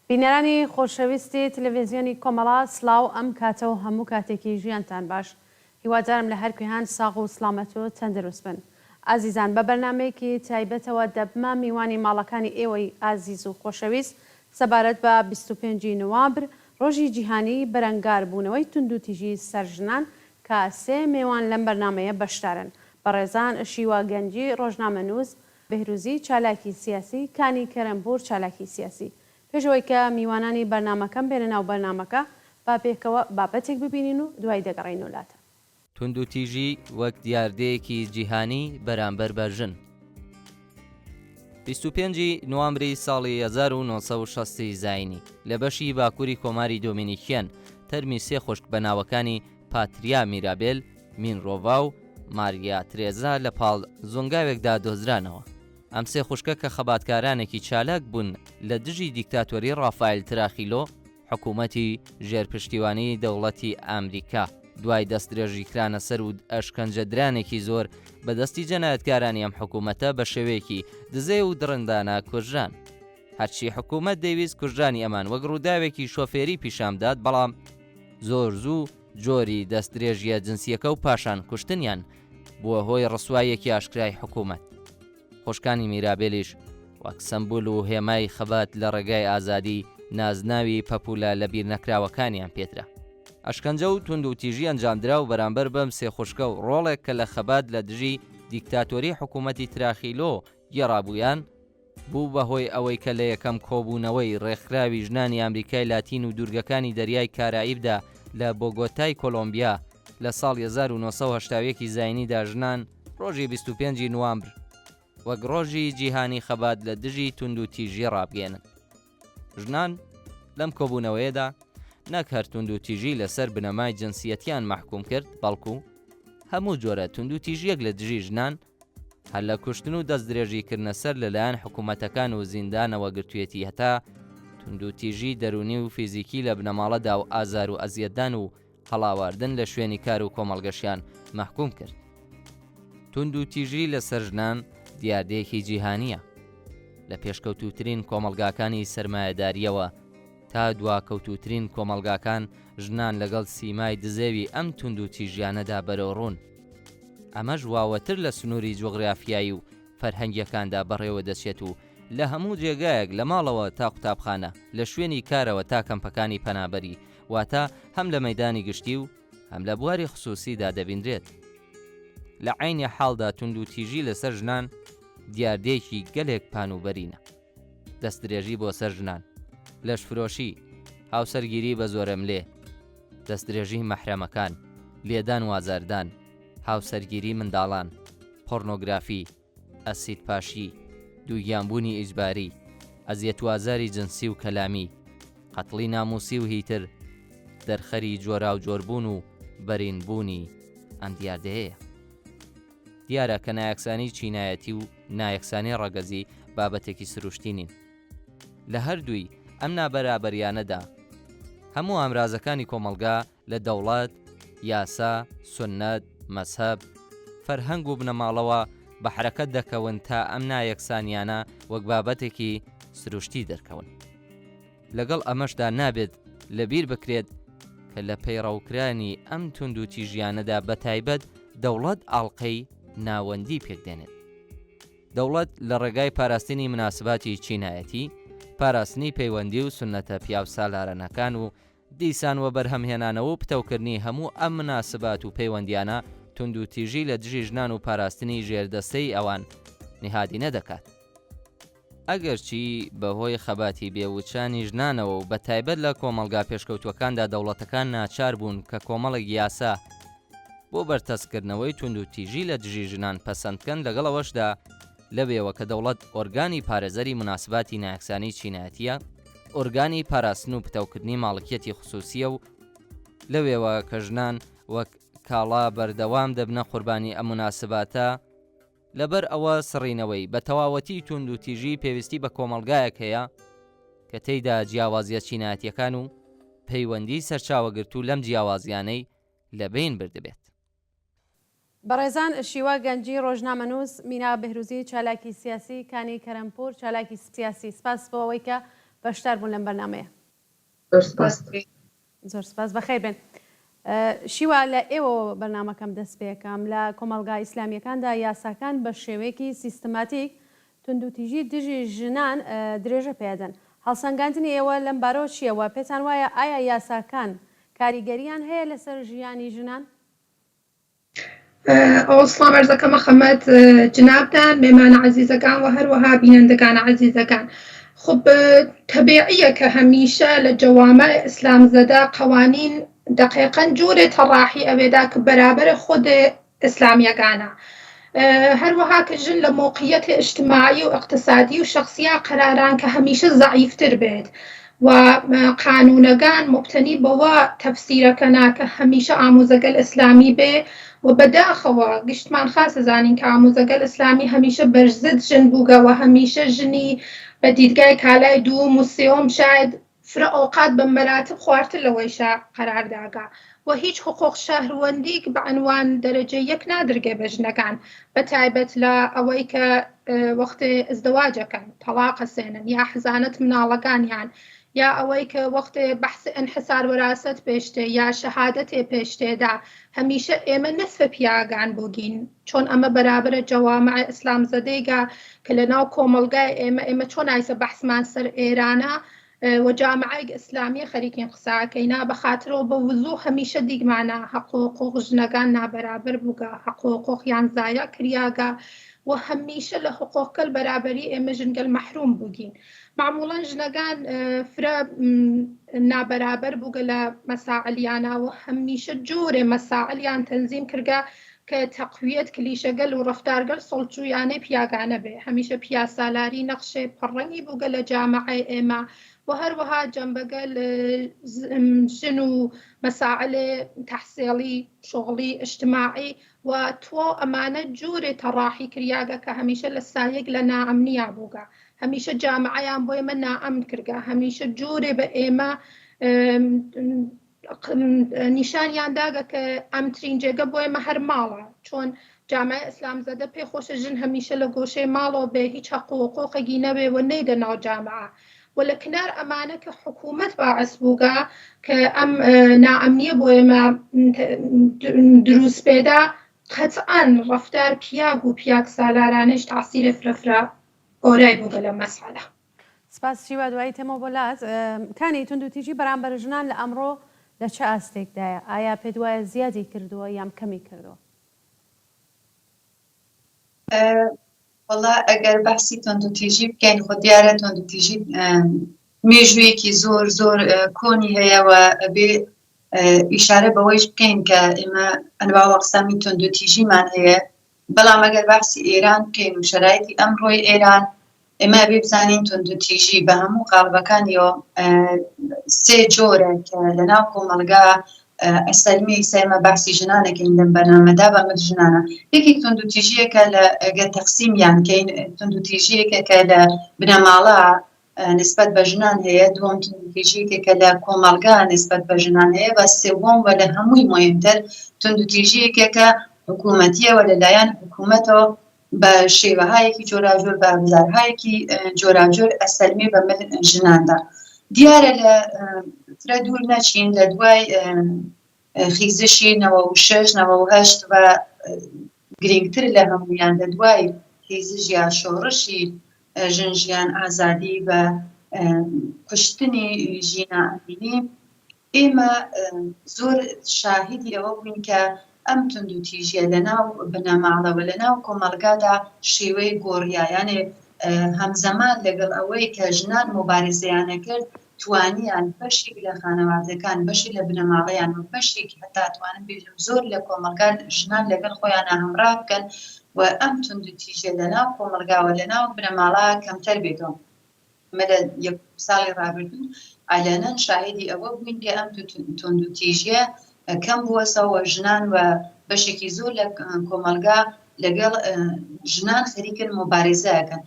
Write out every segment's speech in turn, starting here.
بینەرانی خۆشەویستی تلویزیۆنی کۆمەڵە سڵاو ئەم کاتە و هەموو کاتێکی ژیانتان باش هیوادارم لە هەر کوێهان ساغ و سڵامەت و تەندروست بن ئازیزان بە بەرنامەیەکی تایبەتەوە دەبمە میوانی ماڵەکانی ئێوەی ئازیز و خۆشەویست سەبارەت بە 25 ی نوامبر ڕۆژی جیهانی بەرەنگار بوونەوەی توندوتیژی سەر ژنان کە سێ مێوان لەم بەرنامەیە بەشدارن بەڕێزان شیوا گەنجی ڕۆژنامەنووس بێهروزی چالاکی سیاسی، کانی کەرەمپوور چالاکی سیاسی. پێش ئەوەی کە میوانانی بەرنامەکەم بێنە ناو بەرنامەکە، با پێکەوە بابەتێک ببینین و دوای دەگەڕێینەوە لاتان. توندوتیژی وەک دیاردەیەکی جیهانی بەرامبەر بە ژن. 25 ی نوامبری ساڵی 1960 ی زاینی لە بەشی باکووری کۆماری دۆمینیکیەن تەرمی سێ خوشک بە ناوەکانی پاتریا میرابێل، مینرۆڤا و ماریا ترێزا لە پاڵ زۆنگاوێکدا دۆزرانەوە. ئەم سێ خوشکە کە خەباتکارانێکی چالاک بوون لە دژی دیکتاتۆری ڕافایل تراخیلۆ، حکوومەتی ژێر پشتیوانیی دەوڵەتی ئامریکا، دوای دەستدرێژیکرانە سەر و ئەشکەنجەدرانێکی زۆر بە دەستی جەنایەتکارانی ئەم حکوومەتە بە شێوەیەکی دزێو و دڕندانە کوژران. هەرچی حکوومەت دەیویست کوژرانی ئەمان وەک ڕووداوێکی شۆفێری پیشان بدات، بەڵام زۆر زوو جۆری دەستدرێژییە جنسییەکە و پاشان کوشتنیان بووە هۆی ڕسواییەکی ئاشکرای حکوومەت. خوشکانی میرابێلیش وەک سەمبول و هێمای خەبات لە ڕێگای ئازادی نازناوی پەپوولە لەبیرنەکراوەکانیان پێدرا. ئەشکەنجە و توندوتیژی ئەنجامدراو بەرامبەر بەم سێ خوشکە و ڕۆڵێک کە لە خەبات لە دژی دیکتاتۆری حکوومەتی تراخیلۆ گێڕابوویان، بوو بە هۆی ئەوەی کە لە یەکەم کۆبوونەوەی ڕێکخراوی ژنانی ئامریکای لاتین و دوورگەکانی دەریای کارائیبدا لە بۆگۆتای کۆلۆمبیا لە ساڵی 1981 ی زاینیدا ژنان ڕۆژی 25 ی نوامبر وەک ڕۆژی جیهانی خەبات لە دژی توندوتیژی ڕابگەیەنن. ژنان لەم کۆبوونەوەیەدا نەک هەر توندوتیژی لەسەر بنەمای جنسیەتیان مەحکوم کرد، بەڵکو هەموو جۆرە توندوتیژیەک لە دژی ژنان هەر لە کوشتن و دەستدرێژیکردنە سەر لەلایەن حکوومەتەکان و زیندانەوە گرتوویەتی هەتا توندوتیژی دەروونی و فیزیکی لە بنەماڵەدا و ئازار و ئەزیەتدان و هەڵاواردن لە شوێنی کار و کۆمەڵگەشیان مەحکووم کرد. توندوتیژی لەسەر ژنان دیاردەیەکی جیهانییە. لە پێشکەوتووترین کۆمەڵگاکانی سەرمایەدارییەوە تا دواکەوتووترین کۆمەڵگاکان ژنان لەگەڵ سیمای دزێوی ئەم توندوتیژیانەدا بەرەوڕوون. ئەمەش واوەتر لە سنووری جوغرافیایی و فەرهەنگییەکاندا بەڕێوە دەچێت و لە هەموو جێگایەک لە ماڵەوە تا قوتابخانە، لە شوێنی کارەوە تا کەمپەکانی پەنابەری، واتە هەم لە مەیدانی گشتی و هەم لە بواری خسووسیدا دەبینرێت. لە عەینی حاڵدا توندوتیژی لەسەر ژنان دیاردەیەکی گەلێک پان و بەرینە. دەستدرێژی بۆ سەر ژنان، لەشفرۆشی، هاوسەرگیری بە زۆرەملێ، دەستدرێژی مەحرەمەکان، لێدان و ئازاردان، هاوسەرگیری منداڵان، پۆڕنۆگرافی، ئەسیدپاشی، دووگیانبوونی ئیجباری، ئەزیەت و ئازاری جنسی و کەلامی، قەتڵی ناموسی و هیتر، دەرخەری جۆراوجۆربوون و بەرینبوونی ئەم دیاردەیەیە. دیارە کە نایەکسانی چینایەتی و نایەکسانی ڕەگەزی بابەتێکی سروشتی نین. لە هەردووی ئەم نابەرابەریانەدا هەموو ئامرازەکانی کۆمەڵگا لە دەوڵەت، یاسا، سوننەت، مەزهەب، فەرهەنگ و بنەماڵەوە بە حەرەکەت دەکەون تا ئەم نایەکسانیانە وەک بابەتێکی سروشتی دەرکەون. لەگەڵ ئەمەشدا نابێت لەبیر بکرێت کە لە پەیڕەوکرانی ئەم توندوتیژیانەدا بەتایبەت دەوڵەت ئاڵقەی ناوەندی پێکدێنێت. دەوڵەت لە ڕێگای پاراستنی مناسباتی چینایەتی، پاراستنی پەیوەندی و سوننەتە پیاوسالارانەکان و دیسان وەبەرهەمهێنانەوە و پتەوکردنی هەموو ئەم مناسبات و پەیوەندیانە توندوتیژی لە دژی ژنان و پاراستنی ژێردەستەیی ئەوان نیهادینە دەکات. ئەگەرچی بە هۆی خەباتی بێ وچانی ژنانەوە و بە تایبەت لە کۆمەڵگا پێشکەوتووەکاندا دەوڵەتەکان ناچار بوون کە کۆمەڵێک یاسا بۆ بەرتەسککردنەوەی توندوتیژی لە دژی ژنان پەسەند بکەن لەگەڵ ئەوەشدا لەوێوە کە دەوڵەت ئۆرگانی پارێزەری موناسباتی نایەکسانی چینایەتییە، ئۆرگانی پاراستن و پتەوکردنی ماڵکیەتی خسوسییە و لەوێوە کە ژنان وەک کاڵا بەردەوام دەبنە قوربانی ئەم موناسباتە، لەبەر ئەوە سڕینەوەی بە تەواوەتی توندوتیژی پێویستی بە کۆمەڵگایەک هەیە کە تێیدا جیاوازییە چینایەتییەکان و پەیوەندی سەرچاوەگرتوو لەم جیاوازییانەی لەبەین بردبێت. بەڕێزان شیوا گەنجی ڕۆژنامەنووس، مینا بێهروزی چالاکی سیاسی، کانی کەرەمپوور چالاکی سیاسی سپاس بۆ ئەوەی کە بەشدار بوون لەم بەرنامەیە. زۆر سپاس. زۆر سپاس بەخێر بێن. شیوا لە ئێوەوە بەرنامەکەم دەست پێکەم لە کۆمەڵگا ئیسلامیەکاندا یاساکان بە شێوەیەکی سیستماتیک توندوتیژی دژی ژنان درێژە پێدەن هەڵسەنگاندنی ئێوە لەم بارەوە چییە و پێتان وایە ئایا یاساکان کاریگەریان هەیە لەسەر ژیانی ژنان؟ ئەوەڵ سڵام ئەرزەکەمە خەمەت جنابتان مێمانە عەزیزەکان و هەروەها بینەندەکانە عەزیزەکان خب تەبیعیە کە هەمیشە لە جەوامع ئیسلام زەدە قەوانین دەقیقەن جورێ تەڕاحی ئەوێدا کە بەرابەر خود ئیسلامیەکانە هەروەها کە ژن لە مۆقیەت ئیجتماعی و ئقتسادی و شەخسیا قەراران کە هەمیشە زەعیفتر بێت و قانوونەگان موبتەنی بەوە تەفسیرەکەنا کە هەمیشە ئاموزەگەل ئسلامی بێ و بەداخەوە گشتمان خاس ئەزانین کە ئاموزەگەل ئسلامی هەمیشە بەر زد ژن بووگە و هەمیشە ژنی بە دیدگای کالای دووم و سێوم شاید فرە ئەوقات بە مەراتب خوارتر لەوەیشە قەرار داگە و هیچ حقوق شەهروەندیگ بە عەنوان دەرەجە یەک نادرگێ بە ژنەگان بە تایبەت لە ئەوەی کە وەختێ ئزدواج ئەکەن تەڵاق ئەسێنن یا حزانەت مناڵەگانیان یا ئەوەی کە وەختێ بەحس ئنحسار وەراسەت پێش تێ یا شەهادەتێ پێش تێدا هەمیشە ئێمە نسف پیاگان بووگین چۆن ئەمە بەرابرە جەوامع ئسلام زەدەیگە کە لە ناو کۆمەڵگای ئێمە ئێمە چۆن ئایسە بەحسمان سەر ئێرانە و جامعەیگ ئسلامیە خەریکین قسە ئەکەینا بە خاترەوە بە وزوح هەمیشە دیگمانە هەق و حقوق ژنەگان نابەرابەر بووگە هەق و حقوقیان زایع کریاگە و هەمیشە لە حقوقگەل بەرابەری ئێمە ژنگەل مەحروم بووگین معموڵەن ژنەگان فرە نابەرابەر بووگە لە مەسائلیانا و هەمیشە جورێ مەسائلیان تەنزیم کردگە کە تەقویەت کلیشەگەل و ڕەفتارگەل سوڵچویانەی پیاگانە بێ هەمیشە پیاسالاری نەقشێ پڕڕەنگی بووگە لە جامعەی ئێمە و هەروەها جەنبەگەل ژن و مەسائلێ تەحسێڵی شوغڵی ئجتماعی و تواو ئەمانە جورێ تەڕاحی کریاگە کە هەمیشە لە سایەگ لە نائەمنیا بووگە هەمیشە جامعەیان بۆ ئێمە نائەمن کردگە هەمیشە جورێ بە ئێمە نیشانیان داگە کە ئەمترین جێگە بۆ ئێمە هەر ماڵە چۆن جامعە ئیسلام زەدە پێ خۆشە ژن هەمیشە لە گۆشەی ماڵەوە بێ هیچ حەق و حقوقێکی نەبێ و نەیدە ناو جامعە و لە کنار ئەمانە کە حکوومەت باعث بووگە کە ئەم نائەمنیە بۆ ئێمە دروست پێدا قەتعەن ڕەفتار پیاگ و پیاگ سالارانەیش تاسیرێ فرە فرە گەورای بووگە لەم مەسئەلە. سپاس شیوا دوایی تێمەوە بۆ لات. کانی، توندوتیژی بەرامبەر ژنان لە ئەمڕۆ لە چ ئاستێکدایە؟ ئایا پێت وایە زیادی کردووە یان کەمی کردووە؟ وەڵا ئەگەر بەحسی توندوتیژی بکەین خۆ دیارە توندوتیژی مێژوویەکی زۆر زۆر کۆنی هەیە و ئەبێ ئیشارە بەوەیش بکەین کە ئێمە ئەنوا وەقسامی توندوتیژیمان هەیە بەڵام ئەگەر باسی ئێران بکەین و شەرایتی ئەمڕۆی ئێران ئێمە ئەبێ بزانین توندوتیژی بە هەموو قاڵبەکانیەوە سێ جۆرە کە لە ناو کۆمەڵگا ئەسەلمی ئێستا ئێمە باسی ژنانەکەین لەم بەرنامەدا بە مل ژنانە یەکێک توندوتیژیەکە لە گەر تەقسیمیان کەین توندوتیژیەکە کە لە بنەماڵە نسبەت بە ژنان هەیە، دووەم توندوتیژییەکە کە لە کۆمەڵگا نسبەت بە ژنان هەیە و سێوەم و لە هەمووی موهیمتر توندوتیژییەکە کە حکوومەتییە و لەلایەن حکوومەتەوە بە شێوەهایەکی جۆراوجۆر بە ئەبزارهایەکی جۆراوجۆر ئەسەلمێ بە مل ژناندا. دیارە لە فرە دوور نەچین لە دوای خیزشی 96، 98 و گرینگتر لە هەموویان لە دوای خیزش یا شۆڕشی ژن ژیان ئازادی بە کوشتنی ژینا ئەمینی ئێمە زۆر شاهیدی ئەوە بووین کە ئەم توندوتیژیە لە ناو بنەماڵە و لە ناو کۆمەڵگادا شێوەی گۆڕیا یانێ هەمزەمان لەگەڵ ئەوەی کە ژنان موبارزەیانە کرد توانیان بەشێک لە خانەوادەکان، بەشێک لە بنەماڵەیان و بەشێک هەتا توانم بێژم زۆر لە کۆمەڵگا ژنان لەگەڵ خۆیانا هەمڕا بکەن و ئەم توندوتیژیە لە ناو کۆمەڵگا و لە ناو بنەماڵە کەمتەر بێتەوە. ئێمە لە یەک ساڵی ڕابردوو عەلەنەن شاهیدی ئەوە بووین کە ئەم توندوتیژیە کەم بووەسەوە و ژنان و بەشێکی زۆر لە کۆمەڵگا لەگەڵ ژنان خەریکن موبارزە ئەکەن.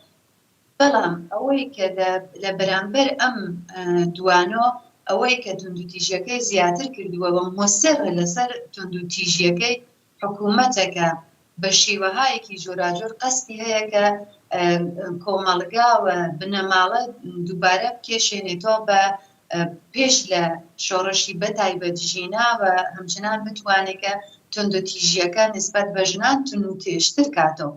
بەڵام ئەوەی کە لە بەرامبەر ئەم دوانۆ ئەوەی کە توندوتیژیەکەی زیاتر کردووە و موسڕە لەسەر توندوتیژیەکەی حکوومەتە کە. بە شیوەهایەکی جۆراجۆر قەستی هەیە کە کۆمەڵگا و بنەماڵە دووبارە بکێشێنێتەوە بە پێش لە شۆڕشی بەتایبەت ژینا و هەمچنان بتوانێت کە توندوتیژیەکە نسبەت بە ژنان تونوتێژتر کاتەوە.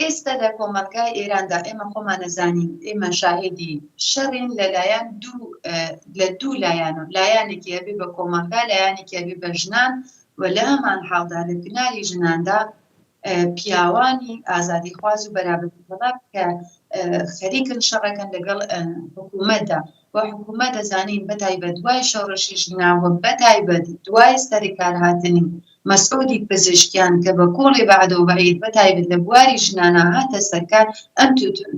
ئێستا لە کۆمەڵگای ئێراندا ئێمە خۆمان ئەزانین ئێمە شاهێدی شەڕین لە لایەن دوو لە دوو لایەن و لایەنێکی ئەبێ بە کۆمەڵگا لایەنێکی ئەبێ بە ژنان و لە هەمان حاڵدا لە کناری ژناندا پیاوانی ئازادیخواز و بەرابەریطلب کە خەریکن شەڕەکەن لەگەڵ حکوومەتدا و حکوومەت دەزانین بەتایبەت دوای شۆڕشی ژینا و بەتایبەت دوای سەرکارهاتنی مەسعودی پزیشکیان کە بە کۆڵی بەعد و بەعید بەتایبەت لە بواری ژنانا هاتە سەرکار ئەم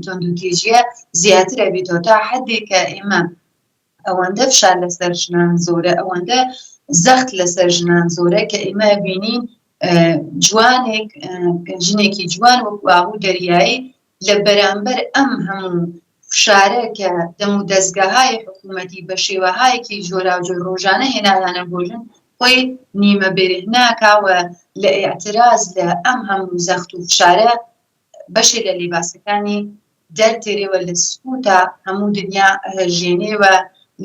توندوتیژیە زیاتر ئەبیتەوە تا حەدێک کە ئێمە ئەوەندە فشار لەسەر ژنان زۆرە ئەوەندە زەخت لەسەر ژنان زۆرە کە ئێمە بینین جوانێک ژنێکی جوان وەکو ئاهوو دەریایی لە بەرامبەر ئەم هەموو فشارە کە دەم و دەزگاهای حکوومەتی بە شێوەهایەکی جۆراوجۆر ڕۆژانە هێنایانە بۆ ژن خۆی نیمە بێرهناکا و لە ئیعتراز لە ئەم هەموو زەخت و فشارە بەشێ لە لیباسەکانی دەرتێرێ و لە سکوتا هەموو دنیا ئەهەژێنێ و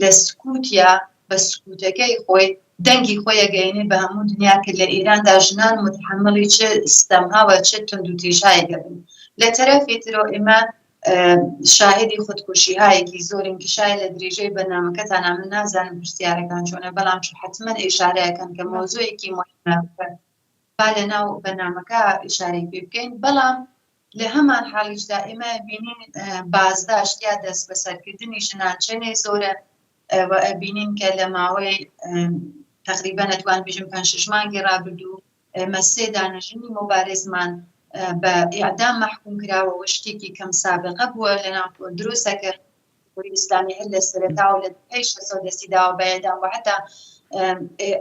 لە سکوتیا بە سکوتەکەی خۆی دەنگی خۆی ئەگەیەنێ بە هەموو دنیا کە لە ئێراندا ژنان متحەمڵی چ ستەمها و چ توندوتیژهایەک ئەبن. لە تەرەفی ترەوە ئێمە شاهیدی خودکوشیهایەکی زۆرین کە شاید لە درێژەی بەرنامەکەتانا من نازانم پرسیارەکان چۆنە بەڵام حەتمەن ئیشارە ئەکەن کە مەوزوعێکی موهیمە با لە ناو بەرنامەکە ئیشارەی پێ بکەین بەڵام لە هەمان حاڵیشدا ئێمە بینین بازداشت یا دەستبەسەرکردنی ژنان چەنێ زۆرە و ئەبینین کە لە ماوەی تقریبا ئەتوان بژم پێنج شش مانگی ڕابردوو ئێمە سێ دانە ژنی مۆبارزمان بە ئیعدام مەحکوم کراوە و شتێکی کەم سابقە بووە لە ناو دروستە کە جمهوری ئیسلامی هەر لە سەرەتاوە لە دەهەی شەستەوە دەستی داوە بە ئێعدام و حەتا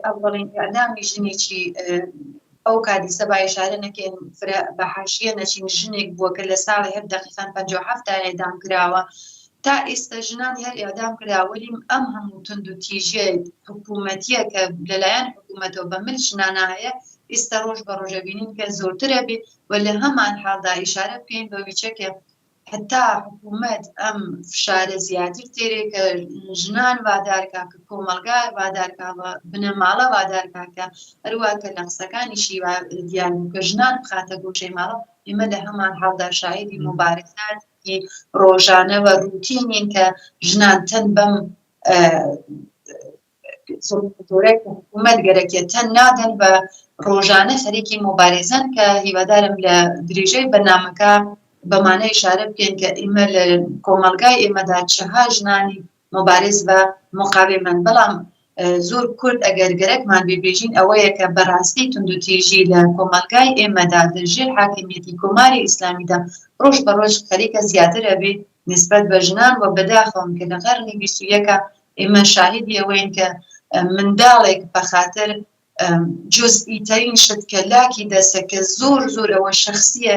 ئەوەڵین ئێعدامی ژنێکی ئەو کادیسە با ئیشارە نەکەین فرە بە حاشیە نەچین ژنێک بووە کە لە ساڵی هەر دەقیقەن 57 تا ئێعدام کراوە تا ئێستا ژنان هەر ئێعدام کرا وەلیم ئەم هەموو توند و تیژیە حکوومەتیە کە لەلایەن حکوومەتەوە بە مل ژنانە هەیە ئێستا ڕۆژ بە ڕۆژە بینین کە زۆرترە بێ و لە هەمان حاڵدا ئیشارە بکەین بە ویچە کە هەتا حکوومەت ئەم فشارە زیاتر تێرێ کە ژنان وادارکا کە کۆمەڵگا وادارکا و بنەماڵە وادارکا کە هەروە کە لە قسەکانیشی دیار بوو کە ژنان بخاتە گۆشەی ماڵە ئێمە لە هەمان حاڵدا شاهیدی موبارزاتی ڕۆژانە و ڕوتینین کە ژنان تەن بەم زۆرێک حکوومەت گەرەکێ تەن نادەن بە ڕۆژانە خەریکی مۆبارێزەن کە هیوادارم لە درێژەی بەرنامەکە بەمانە ئیشارە بکەین کە ئێمە لە کۆمەڵگای ئێمەدا چها ژنانی مۆبارێز بە مقاومەن بەڵام زۆر کورد ئەگەر گەرەکمان بێ بێژین ئەوەیە کە بەڕاستی توندوتیژی لە کۆمەڵگای ئێمەدا لە ژێر حاکمیەتی کۆماری ئیسلامیدا ڕۆژ بە ڕۆژ خەریکە زیاتر ئەبێ نسبەت بە ژنان و بەداخەوەم کە لە قەرنی 21 ئێمە شاهیدی ئەوەین کە منداڵێک بە خاتر جزئی ترین شت کە لاکی دەستە کە زۆر زۆر ئەوە شخصیە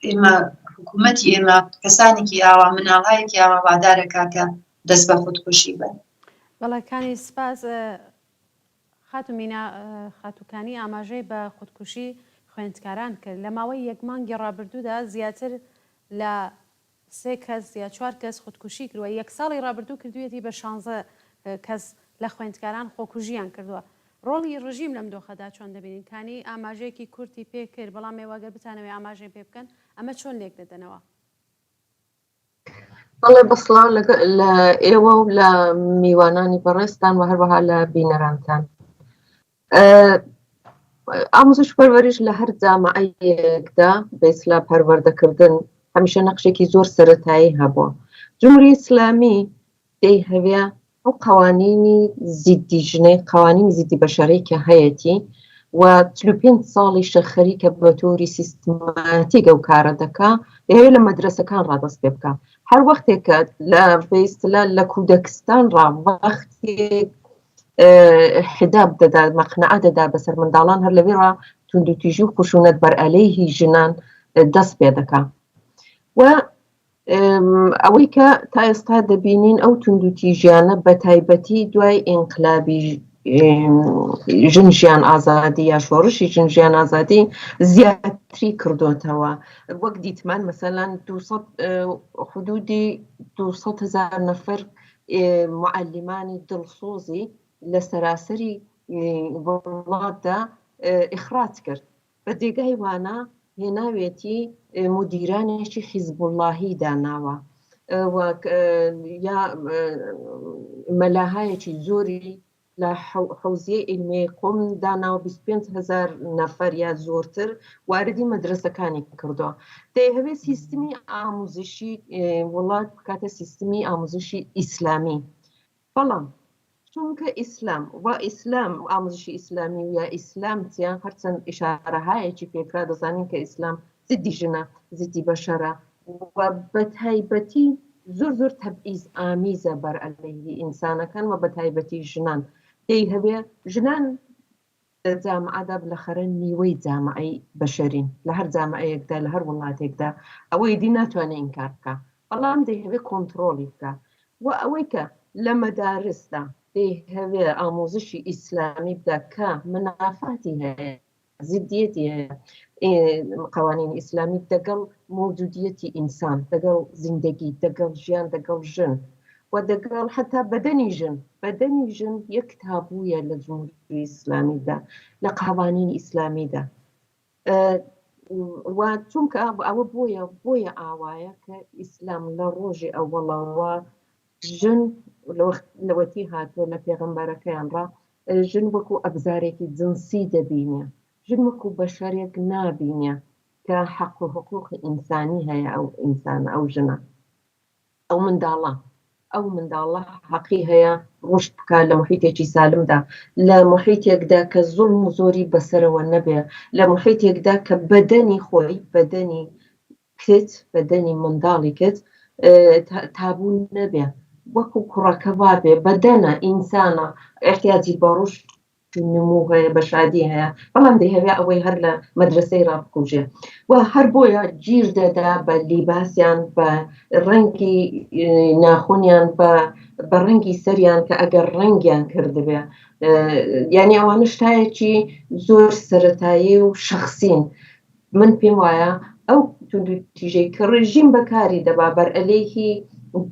ئێمە حکوومەتی ئێمە کەسانێکی ئاوا مناڵایەکی ئاوا وادارەکە کە دەست بە خودکوشی بن. بەڵێ کانی سپاس. خاتوو مینا خاتوو کانی ئاماژەی بە خودکوشی خوێندکاران کرد لە ماوەی یەک مانگی ڕابردوودا زیاتر لە سێ کەس یا چوار کەس خودکوشی کردووە، یەک ساڵی ڕابردوو کردوویەتی بە شانزە کەس لە خوێندکاران خۆکوژییان کردووە. ڕۆڵی ڕژیم لەم دۆخەدا چۆن دەبینین؟ کانی ئاماژەیەکی کورتی پێ کرد، بەڵام ئێوە گەر بتانەوێ ئاماژەی پێ بکەن، ئەمە چۆن لێک دەدەنەوە؟ بەڵێ بە سڵاو لە ئێوە و لە میوانانی بەڕێزتان و هەروەها لە بینەرانتان. ئاموزش پەروەریش لە هەر جامعەیەکدا بە ئیسلا پەروەردەکردن هەمیشە نەخشێکی زۆر سەرەتایی هەبووە. جمهوری ئیسلامی دەیهەوێ ئەو قوانینی زیدی ژنەی قوانینی زیدی بەشەری کە هەیەتی و 45 ساڵیشە خەریکە بە تۆری سیستماتیک ئەو کارە دەکا دەیەوێ لە مەدرەسەکان ڕادەست پێ بکا هەر وەختێک کە لە بەیستلا لە کودەکستان ڕا وەختێک حداب دەدا مەقنعە دەدا بەسەر منداڵان هەر لەوێ ڕا توندوتیژی و خشونەت بەرئەلەیهی ژنان دەست پێ دەکا و ئەوەی کە تا ئێستا دەبینین ئەو توندوتیژیانە بە تایبەتی دوای ئینقلابی ژن ژیان ئازادی یا شۆڕشی ژن ژیان ئازادی زیاتری کردوتەوە وەک دیتمان مەسەلەن 200 حدودی 200 هزار نەفەر معەلیمانی دڵسۆزی لە سەراسەری وڵاتدا ئیخراج کرد بە جێگای وانە هێناوێتی مودیرانێکی حیزبوڵڵاهی داناوە و یا مەلاهایەکی زۆری لە حەوزیەی عیلمیەی قوم داناوە 25 هەزار نەفەر یا زۆرتر واردی مەدرەسەکانی کردووە دەیهەوێت سیستمی ئاموزشی وڵات بکاتە سیستمی ئاموزشی ئیسلامی بەڵام چونکە ئیسلام و ئیسلام ئاموزشی ئیسلامی و یا ئیسلام چیە هەرچەند ئیشارەهایەکی پێکرا دەزانین کە ئیسلام زدی ژنە زدی بەشەرە و بەتایبەتی زۆر زۆر تەبعیز ئامیزە بەر عەلەیهی ئینسانەکان و بەتایبەتی ژنان دەیهەوێ ژنان لە جامعەدا بلەخەرە نیوەی جامعەی بەشەرین لە هەر جامعەیەکدا لە هەر وڵاتێکدا ئەوەی دی ناتوانێ ئینکار بکا بەڵام دەیهەوێ کۆنتڕۆڵی بکا و ئەوەی کە لە مەدارسدا دەیهەوێ ئاموزشی ئیسلامی بدا کە منافاتی هەیە زدیەتی هەیە قوانین ئیسلامی دەگەڵ مەوجودیەتی ئینسان دەگەڵ زیندەگی دەگەڵ ژیان دەگەڵ ژن و دەگەڵ حەتا بەدەنی ژن، بەدەنی ژن یەک تابوویە لە جمهوری ئیسلامیدا، لە قوانینی ئیسلامیدا. و چونکە ئەوە بۆیە بۆیە ئاوایە کە ئیسلام لە ڕۆژی ئەوەڵەوە ژن لەوەتی هاتووە لە پێغەمبەرەکەیان ڕا ژن وەکو ئەبزارێکی جنسی دەبینێ، ژن وەکو بەشەرێک نابینێ کە حەق و حقوقی ئینسانی هەیە ئەو ئینسانە ئەو ژنە. ئەو منداڵە ئەو منداڵە حەقی هەیە ڕوشد بکا لە موحیتێکی سالمدا لە موحیتێکدا کە زوڵم و زۆری بەسەرەوە نەبێ لە موحیتێکدا کە بەدەنی خۆی بەدەنی کچ بەدەنی منداڵی کچ تابوو نەبێ وەکو کوڕەکە وابێ بەدەنە ئینسانە ئیحتیاجی بە ڕوشد نموو هەیە بە شادی هەیە بەڵام دەیهەوێ ئەوەی هەر لە مەدرسەی ڕابکوژێ و هەر بۆیە گیر دەدا بە لیباسیان بە ڕەنگی ناخونیان بە بە ڕەنگی سەریان کە ئەگەر ڕەنگیان کردبێ یعنی ئەوانە شتایەکی زۆر سەتایی و شخصین من پێم وایە ئەو توندوتیژەی کە ڕێژیم بەکاری دەبا بەرئەلەیهی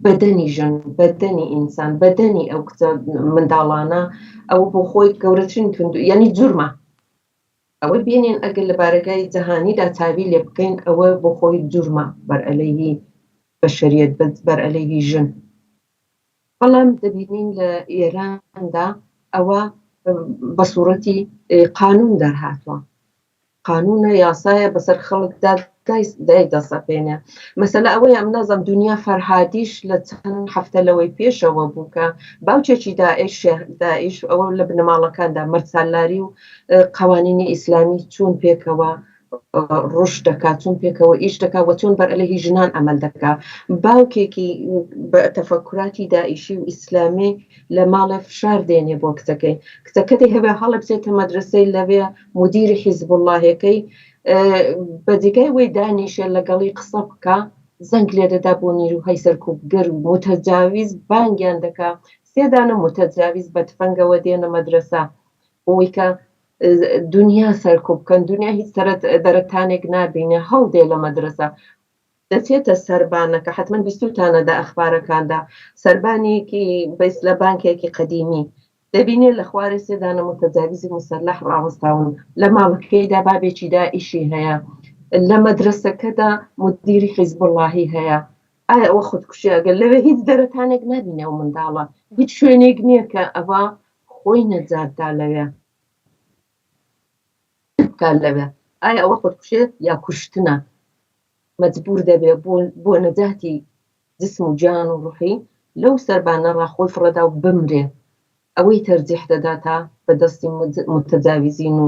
بەدەنی ژن، بەدەنی ئینسان، بەدەنی ئەو کچە منداڵانە، ئەوە بۆ خۆی گەورەترین توند یانی جورمە. ئەوە بێنین ئەگەر لە بارەگای جەهانیدا چاوی لێ بکەین ئەوە بۆ خۆی جورمە بەرئەلەیهی بەشەریەت بەرئەلەیهی ژن. بەڵام دەبینین لە ئێراندا ئەوە بە سوڕەتی قانون دەرهاتوە. قانونە یاسایە بەسەر خەڵکدا دای دەسەپێنێ مەسەلە ئەوەیە ئەم نازم دنیا فەرهادیش لە چەند هەفتە لەوەی پێشەوە بوو کە باوکێکی داعش داعش ئەوە لە بنەماڵەکاندا مەرسالاری و قوانینی ئیسلامی چۆن پێکەوە ڕوش دەکات چۆن پێکەوە ئیش دەکات و چۆن بەرئەلەهی ژنان ئەمەل دەکات باوکێکی بە تەفەکوراتی داعشی و ئیسلامی لە ماڵێ فشار دێنێ بۆ کچەکەی کچەکە دەیهەوێ هەڵبچێتە مەدرسەی لەوێ مودیری حیزبوڵڵاهێکەی بە جێگای وەی دانیشێ لەگەڵی قسە بکا زەنگ لێدەدا بۆ نیروهای سەرکوبگەر و موتەجاویز بانگیان دەکا سێ دانە موتەجاویز بە تفەنگەوە دێنە مەدرەسە بۆی کە دنیا سەرکوب بکەن دنیا هیچ دەرەتانێک نابینێ هەڵدێ لە مەدرەسە دەچێتە سەربانەکە حەتمەن بیستوتانە دە ئەخبارەکاندا سەربانێکی بەس لە بانکێکی قەدیمی دەبینێ لە خوارێ سێ دانە موتەجاویزی موسەلەح ڕاوەستاون لە ماڵەکەیدا بابێکی داعشی هەیە لە مەدرەسەکەدا مودیری حیزبوڵڵاهی هەیە ئایا ئەوە خودکوشیە گەر لەوێ هیچ دەرەتانێک نابینێ ئەو منداڵە هیچ شوێنێک نییە کە ئەوە خۆی نەجات دا لەوێ بکات لەوێ ئایا ئەوە خودکوشیە یا کوشتنە مەجبور دەبێ بۆ بۆ نەجاتی جسم و گیان و ڕوحی لەو سەربانە ڕا خۆی فڕێدا و بمرێ ئەوەی تەرجیح دەدا تا بە دەستی موتەجاویزین و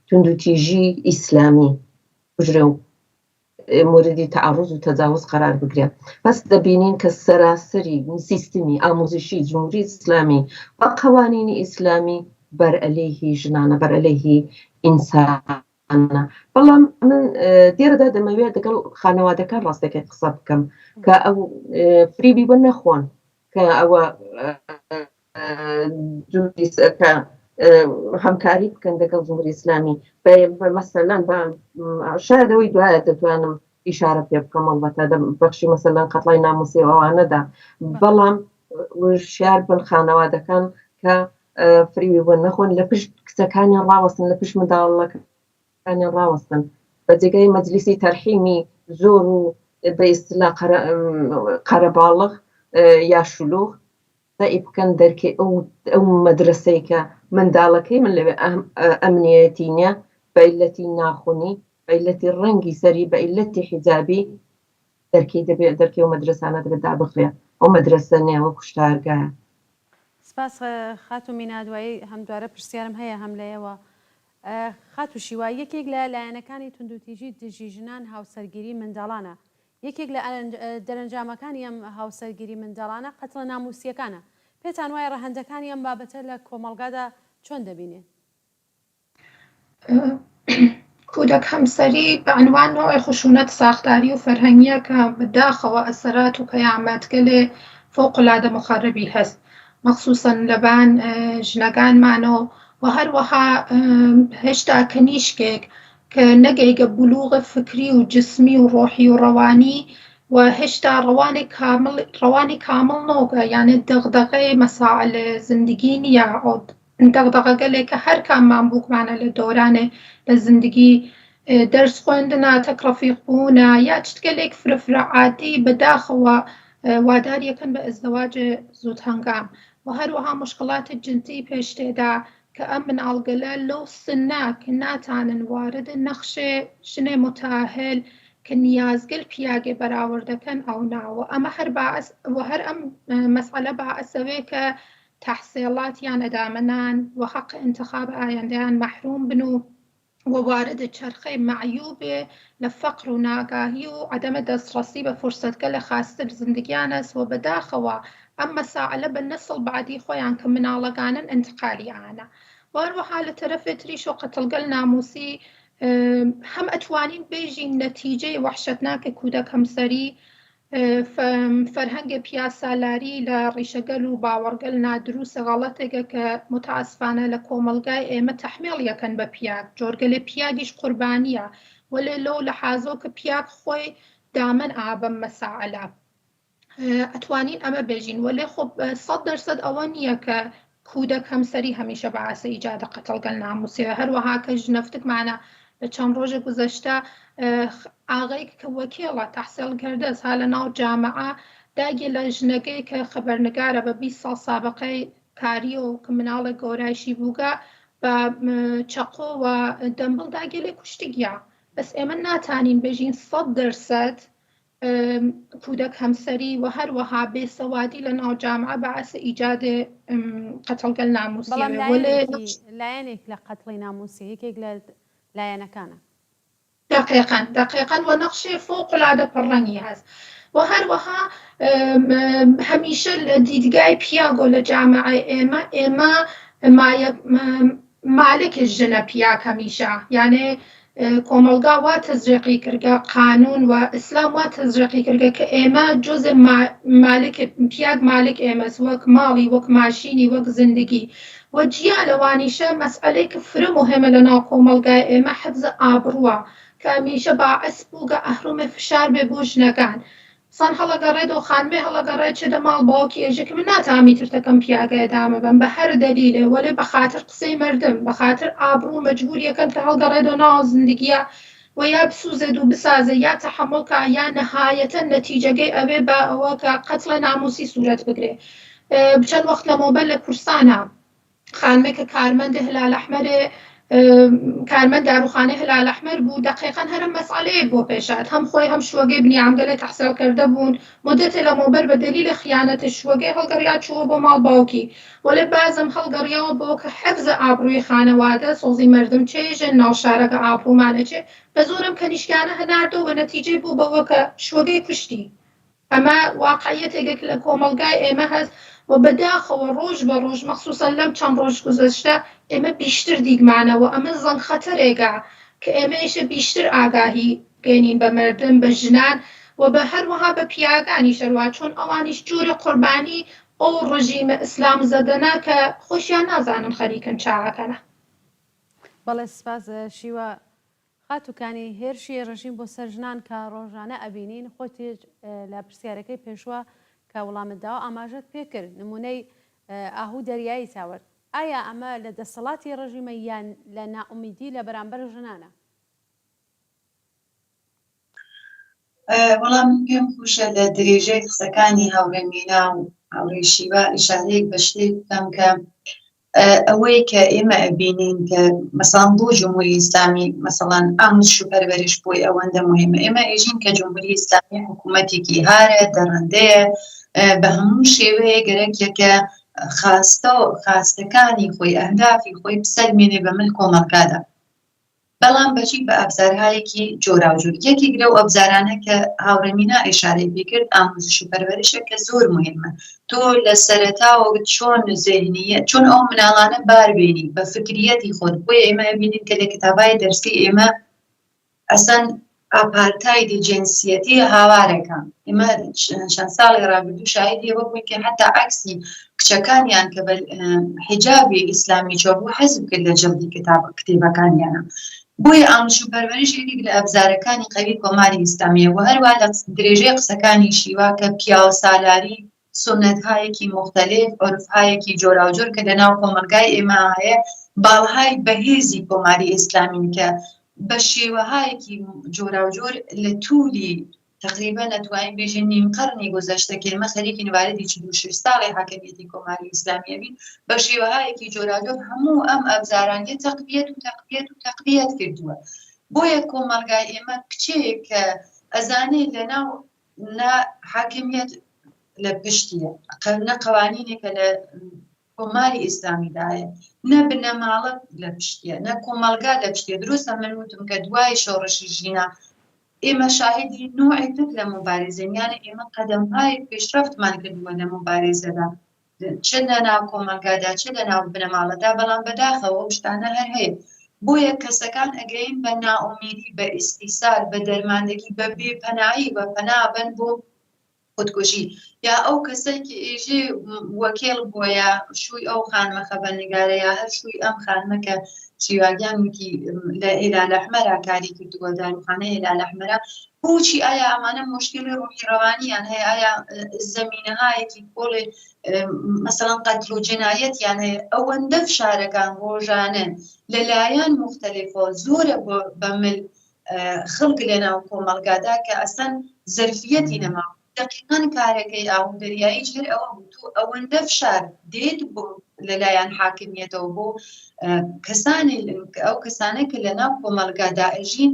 توندوتیژی ئیسلامی کوژرێ و موردی تەعەڕوز و تەجاوز قەرار بگرێ. پەس دەبینین کە سەراسەری سیستمی ئاموزشی جمهوری ئیسلامی و قەوانینی ئیسلامی بەرئەلەیهی ژنانە، بەرئەلەیهی ئینسانە. بەڵام من دێرەدا دەمەوێت دەگەڵ خانەوادەکان ڕاستەکەی قسە بکەم کە ئەو فریبی بە نەخۆن کە ئەوە کە. هەمکاری بکەن دەگەڵ جمهوری ئیسلامی مەسەلەن بە شاید ئەوەی دوایە دەتوانم ئیشارە پێ بکەم ئەڵبەتە دە بەخشی مەسەلەن قەتڵای ناموسی و ئەوانەدا بەڵام وشیار بن خانەوادەکان کە فریوی بۆ نەخۆن لە پشت کچەکانیان ڕاوەستن لە پشت منداڵەکانیان ڕاوەستن بە جێگای مەجلیسی تەرحیمی زۆر و بە ئیستلا قەرەباڵغ یا شلوغ سەعی بکەن دەرکەی ئەو ئەو مەدرەسەی کە منداڵەکەی من لەوێ ئەمنیەتی نیە بە عیلەتی ناخونی بە عیلەتی ڕەنگی سەری بە عیلەتی حیجابی دەرکەی دەبێ دەرکەی ئەو مەدرەسانە دەبێت دابخرێ ئەو مەدرەسە نیە وە کوشتارگایە. سپاس خاتوو مینا دوایی هەم دوارە پرسیارم هەیە هەم لە ئێوە خاتوو شیوا یەکێک لە لایەنەکانی توندوتیژی دژی ژنان هاوسەرگیری منداڵانە یەکێک لە دەرەنجامەکانی ئەم هاوسەرگیری منداڵانە قەتڵە ناموسییەکانە، پێتان وایە ڕەهەندەکانی ئەم بابەتە لە کۆمەڵگادا چۆن دەبینێن؟ کودک همسری بە عنوان نوع خشونت ساختاری و فەرهەنگیە کە بەداخەوە ئەسەرات و پەیاماتگەلێ فوق العادە مخربی هەست مەخسوسەن لەبان ژنەگانمانەوە و هەروەها هێشتا کەنیشکێک کە نەگەیگە بلوغ فکری و جسمی و ڕۆحی و ڕەوانی و هێشتا ڕەوانێ کامڵ ڕەوانی کامڵ نۆگە یانێ دەغدەغەێ مەسائل زندگی نییە ئەو دەغدەغەگەلێ کە هەر کاممان بووگمانە لە دەورانێ لە زندگی دەرس خوەندنا تەک ڕەفیق بوونە یا چتگەلێک فرە فرە عادی بەداخەوە وادار یەکەن بە ئزدەواج زوود هەنگام و هەروەها مشکڵات جنسی پێش تێدا کە ئەم مناڵگەلە لەو سنە کە ناتانن وارد نەخشێ ژنێ متاهل کە نیازگەل پیاگێ بەراوردەکەن ئەو نا و ئەمە هەر باعس و هەر ئەم مەسئەلە باعسەوێ کە تەحسێڵاتیان ئەدامە نان و حەق ئینتخاب ئایەندەیان مەحروم بن و و وارد چەرخەی مەعیوبێ لە فەقر و ناگاهی و عەدەمە دەستڕەسی بە فورسەتگەلە خاستر زندگیانەس و بەداخەوە ئەم مەسائلە بە نەسڵ بەعدی خۆیان کە مناڵەگانن ئنتقالی ئانە و هەروەها لە تەرەفێ تریشۆ قەتڵگەل ناموسی هەم ئەتوانین بێژین نەتیجەی وەحشەتناک کودەک هەمسەری فەرهەنگ پیاسالاری لە ڕیشەگەل و باوەڕگەل نادروسە غەڵەتێگە کە متاسفانە لە کۆمەڵگای ئێمە تەحمیڵ یەکەن بە پیاگ جۆرگەلێ پیاگیش قوربانیە وەلێ لەو لەحازەو کە پیاگ خۆی دامەن ئا بەم مەسائلە ئەتوانین ئەمە بێژین وەلێ خۆ 100% ئەوە نییە کە کودەک هەمسەری هەمیشە باعث ایجاد قتلگەل ناموسیە هەروەها کە ژنەفتکمانە لە چەند ڕۆژە گوزەشتە ئاغەیگ کە وەکێڵە تەحسێڵ کردەس ها لە ناو جامعە داگێ لە ژنەگەی کە خەبەرنگارە بە 20 ساڵ سابقەی کاریە و کە مناڵێک گەورایشی بووگە بە چەقۆ و دەمبڵ داگێ لێ کوشتگیا بەس ئێمە ناتانین بێژین 100% کودەک هەمسەری و هەروەها بێسەوادی لە ناو جامعە باعث ایجاد قەتڵگەل بەڵام ناموسیەوێ وەلێ لایەنێکی لایەنێک لە قەتڵی ناموسی یەکێک لە لایەنەکانە. دەقیقەن دەقیقەن و نەقشێ فوق العادە پڕڕەنگی هەس و هەروەها هەمیشە لە دیدگای پیاگۆ لە جامعەی ئێمە ئێمە مایە مالک ژنە پیاگ هەمیشە یانێ کۆمەڵگا وا تەزریقی کردگە قانون و ئیسلام وا تەزریقی کردگە کە ئێمە جزء مالک پیاگ مالک ئێمەس وەک ماڵی وەک ماشینی وەک زندگی و جیا لەوانیشە مەسئەلەی کە فرە موهمە لە ناو کۆمەڵگای ئێمە حفز ئابڕوە کە هەمیشە باعس بووگە ئەهرومێ فشار بێ بۆ ژنەگان سان هەڵەگەڕێدۆ خانمێ هەڵەگەڕێ چێدە ماڵ باوکی ئێژێ ک من ناتام ئیتر تەکەم پیاگەێ دامە بەم بە هەر دەلیلێ وەلێ بە خاتر قسەی مەردم بە خاتر ئابڕوو مەجبوور یەکەن کە هەڵگەڕێدۆ ناو زندگیا وە یا بسوزێد و بسازێ یا تەحەموڵ کا یا نەهایەتەن نەتیجەگەی ئەوێ بە ئەوە کە قەتڵێ ناموسی سورەت بگرێ چەن وەخت لەمەوبەر لە کورسانا خانمێک کە کارمەند هلال ئەحمەرێ کارمەند داروخانەی هلال ئەحمەر بوو دەقیقەن هەرم مەسئلەیەک بۆ پێشات هەم خۆی هەم شوەگەی بنیامگەلێ تەحسێڵ کردە بوون مدەتێ لەمەوبەر بە دەلیل خیانەت شوەگەی هەڵگەڕیا چووە بۆ ماڵ باوکی وەلێ بازم هەڵگەڕیاوە بۆ کە حفز ئابڕووی خانەوادە سۆزی مەردم چێژن ناو شارەکە ئابڕوومان ئەچێ بە زۆرم کەنیشکانە هەناردەوە وە نەتیجەی بوو بەوە کە شوەگەی کوشتی ئەمە واقعیەتێکە کە لە کۆمەڵگای ئێمە هەس و بەداخەوە ڕۆژ بە ڕۆژ مەخسوسەن لەم چەند ڕۆژ گوزەشتە ئێمە بیشتر دیگمانە و ئەمە زەنگ خەتەرێکە کە ئێمەیشە بیشتر ئاگاهی بگەینین بە مەردم بە ژنان و بە هەروەها بە پیاگانیش هەروا چۆن ئەوانیش جۆرێ قوربانی. ئەو ڕژیمە ئیسلام زەدەنە کە خۆشیان نازانن خەریکن چا ئەکەنە. بەڵێ سپاس شیوا. خاتوو کانی، هێرشی ڕژیم بۆ سەر ژنان کە ڕۆژانە ئەبینین، خۆتیش لە پرسیارەکەی پێشوە کە وڵامت داوە ئاماژەت پێ کرد، نموونەی ئاهوو دەریایی تاورد. ئایا ئەمە لە دەسەڵاتی ڕژیمە یان لە نائومیدی لە بەرامبەر ژنانە؟ وەڵا من پێم خۆشە لە درێژەی قسەکانی هاوڕێ مینا و هاوڕێ شیوا ئیشارەیەک بە شتێک بکەم کە ئەوەی کە ئێمە ئەبینین کە مەسەڵەن بۆ جمهوری ئیسلامی مەسەڵەن ئاموزش و پەروەرش بۆی ئەوەندە مهمە ئێمە ئێژین کە جمهوری ئیسلامی حکوومەتێکی هارە دەڕندەیە بە هەموو شێوەیە گەرەکێکە خاستە و خاستەکانی خۆی ئەهدافی خۆی بسەلمێنێ بە مل کۆمەڵگادا بەڵام بە چی؟ بە ئەبزارهایەکی جۆراوجۆر. یەکێک لەو ئەبزارانە کە هاوڕێ مینا ئیشارەی پێ کرد ئاموزش و پەروەرشە کە زۆر مهمە. تۆ لە سەرەتاوە چۆن زێهنییە چۆن ئەو مناڵانە بار بێنی بە فکریەتی خۆت بۆیە ئێمە ئەبینین کە لە کتابای دەرسی ئێمە ئەسەن ئاپارتایدی جنسیەتی هاوارەکە ئێمە چەند ساڵی ڕابردوو شاهیدی ئەوە بووین کە حتا عەکسی کچەکانیان کە بە حیجابی ئیسلامی چۆ بوو حەزب کرد لە جلدی کتاب کتێبەکانیانە بۆیە ئاموزش و پەروەرش یەکێک لە ئەبزارەکانی قەوی کۆماری ئیسلامیە و هەروە لە درێژەی قسەکانی شیوا کە پیاوسالاری سوننەتهایەکی موختەلیف، عورفهایەکی جۆراوجۆر کە لە ناو کۆمەڵگای ئێمە هەیە، باڵهای بەهێزی کۆماری ئیسلامین کە بە شێوەهایەکی جۆراوجۆر لە توولی تەقریبەن ئەتوانین بێژین نیم قەڕنی گوزەشتە کە ئێمە خەریکین واردی 46 ساڵی حاکمیەتی کۆماری ئیسلامی ئەبین بە شێوەهایەکی جۆراوجۆر هەموو ئەم ئەبزارانیە تەقویەت و تەقویەت و تەقویەت کردووە. بۆیە کۆمەڵگای ئێمە کچێک کە ئەزانێ لە ناو نە حاکمیەت لە پشتیە، نە قەوانینێکە لە کۆماری ئیسلامیدایە، نە بنەماڵە لە پشتیە، نە کۆمەڵگا لە پشتیە. دروستە من وتم کە دوای شۆڕشی ژینا ئێمە شاهیدی نوعی تر لە موبارزەین، یانێ ئێمە قەدەمهای پێشرەفتمان کردووە لە موبارزەدا، چ لە ناو کۆمەڵگادا چ لە ناو بنەماڵەدا، بەڵام بەداخەوە ئەو شتانە هەر هەیە. بۆیە کەسەکان ئەگەین بە نائومیدی، بە ئیستیسار، بە دەرماندەگی، بە بێپەنایی و پەنا بەن بۆ خودکوژی. یا ئەو کەسەی کە ئێژێ وەکێڵ بووە یا شووی ئەو خانمە خەبەرنگارە یا هەر شووی ئەم خانمە کە شیواگیان وتی لە هێلال ئەحمەرا کاری کردووە، داروخانەی هێلال ئەحمەرا، بۆچی ئایا ئەمانە مشکلی ڕوحی ڕەوانیان هەیە؟ ئایا زەمینەهایەکی کۆڵێ مەسەڵەن قەتل و جەنایەتیان هەیە؟ ئەوەندە فشارەکان ڕۆژانە لەلایەن مختلفەوە زۆرە بە مل خەڵک لەناو کۆمەڵگادا کە ئەسەن زەرفیەتی نەما. دەقیقەن کارەکەی ئاهوو دەریاییش هەر ئەوە بوو، تۆ ئەوەندە فشار دێت بۆ لەلایەن حاکمیەتەوە بۆ کەسانی ئەو کەسانە کە لەناو کۆمەڵگادا ئەژین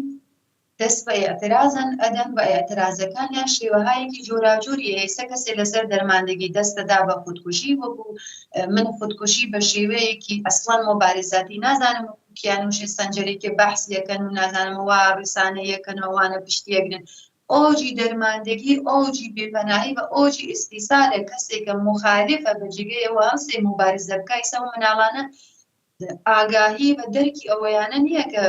دەست بە ئیعترازن ئەدەن و ئیعترازەکانیان شێوەهایەکی جۆراوجۆری هەیە. ئێستا کەسێ لەسەر دەرماندەگی دەست دەدا بە خودکوژی، وەکو من خودکوژی بە شێوەیەکی ئەسڵەن مۆبارزاتی نازانم، وەکو کیانوشێ سەنجەرێکێ بەحس یەکەن و نازانم وا ڕیسانە یەکەن و ئەوانە پشتی ئەگرن. ئۆجی دەرماندەگی، ئۆجی بێپەناهی و ئۆجی ئیستیسالە کەسێکە موخالفە بە جێگەیەوە هەڵسێ موبارزە بکا. ئیستا ئەو مناڵانە ئاگاهی و دەرکی ئەوەیانە نییە کە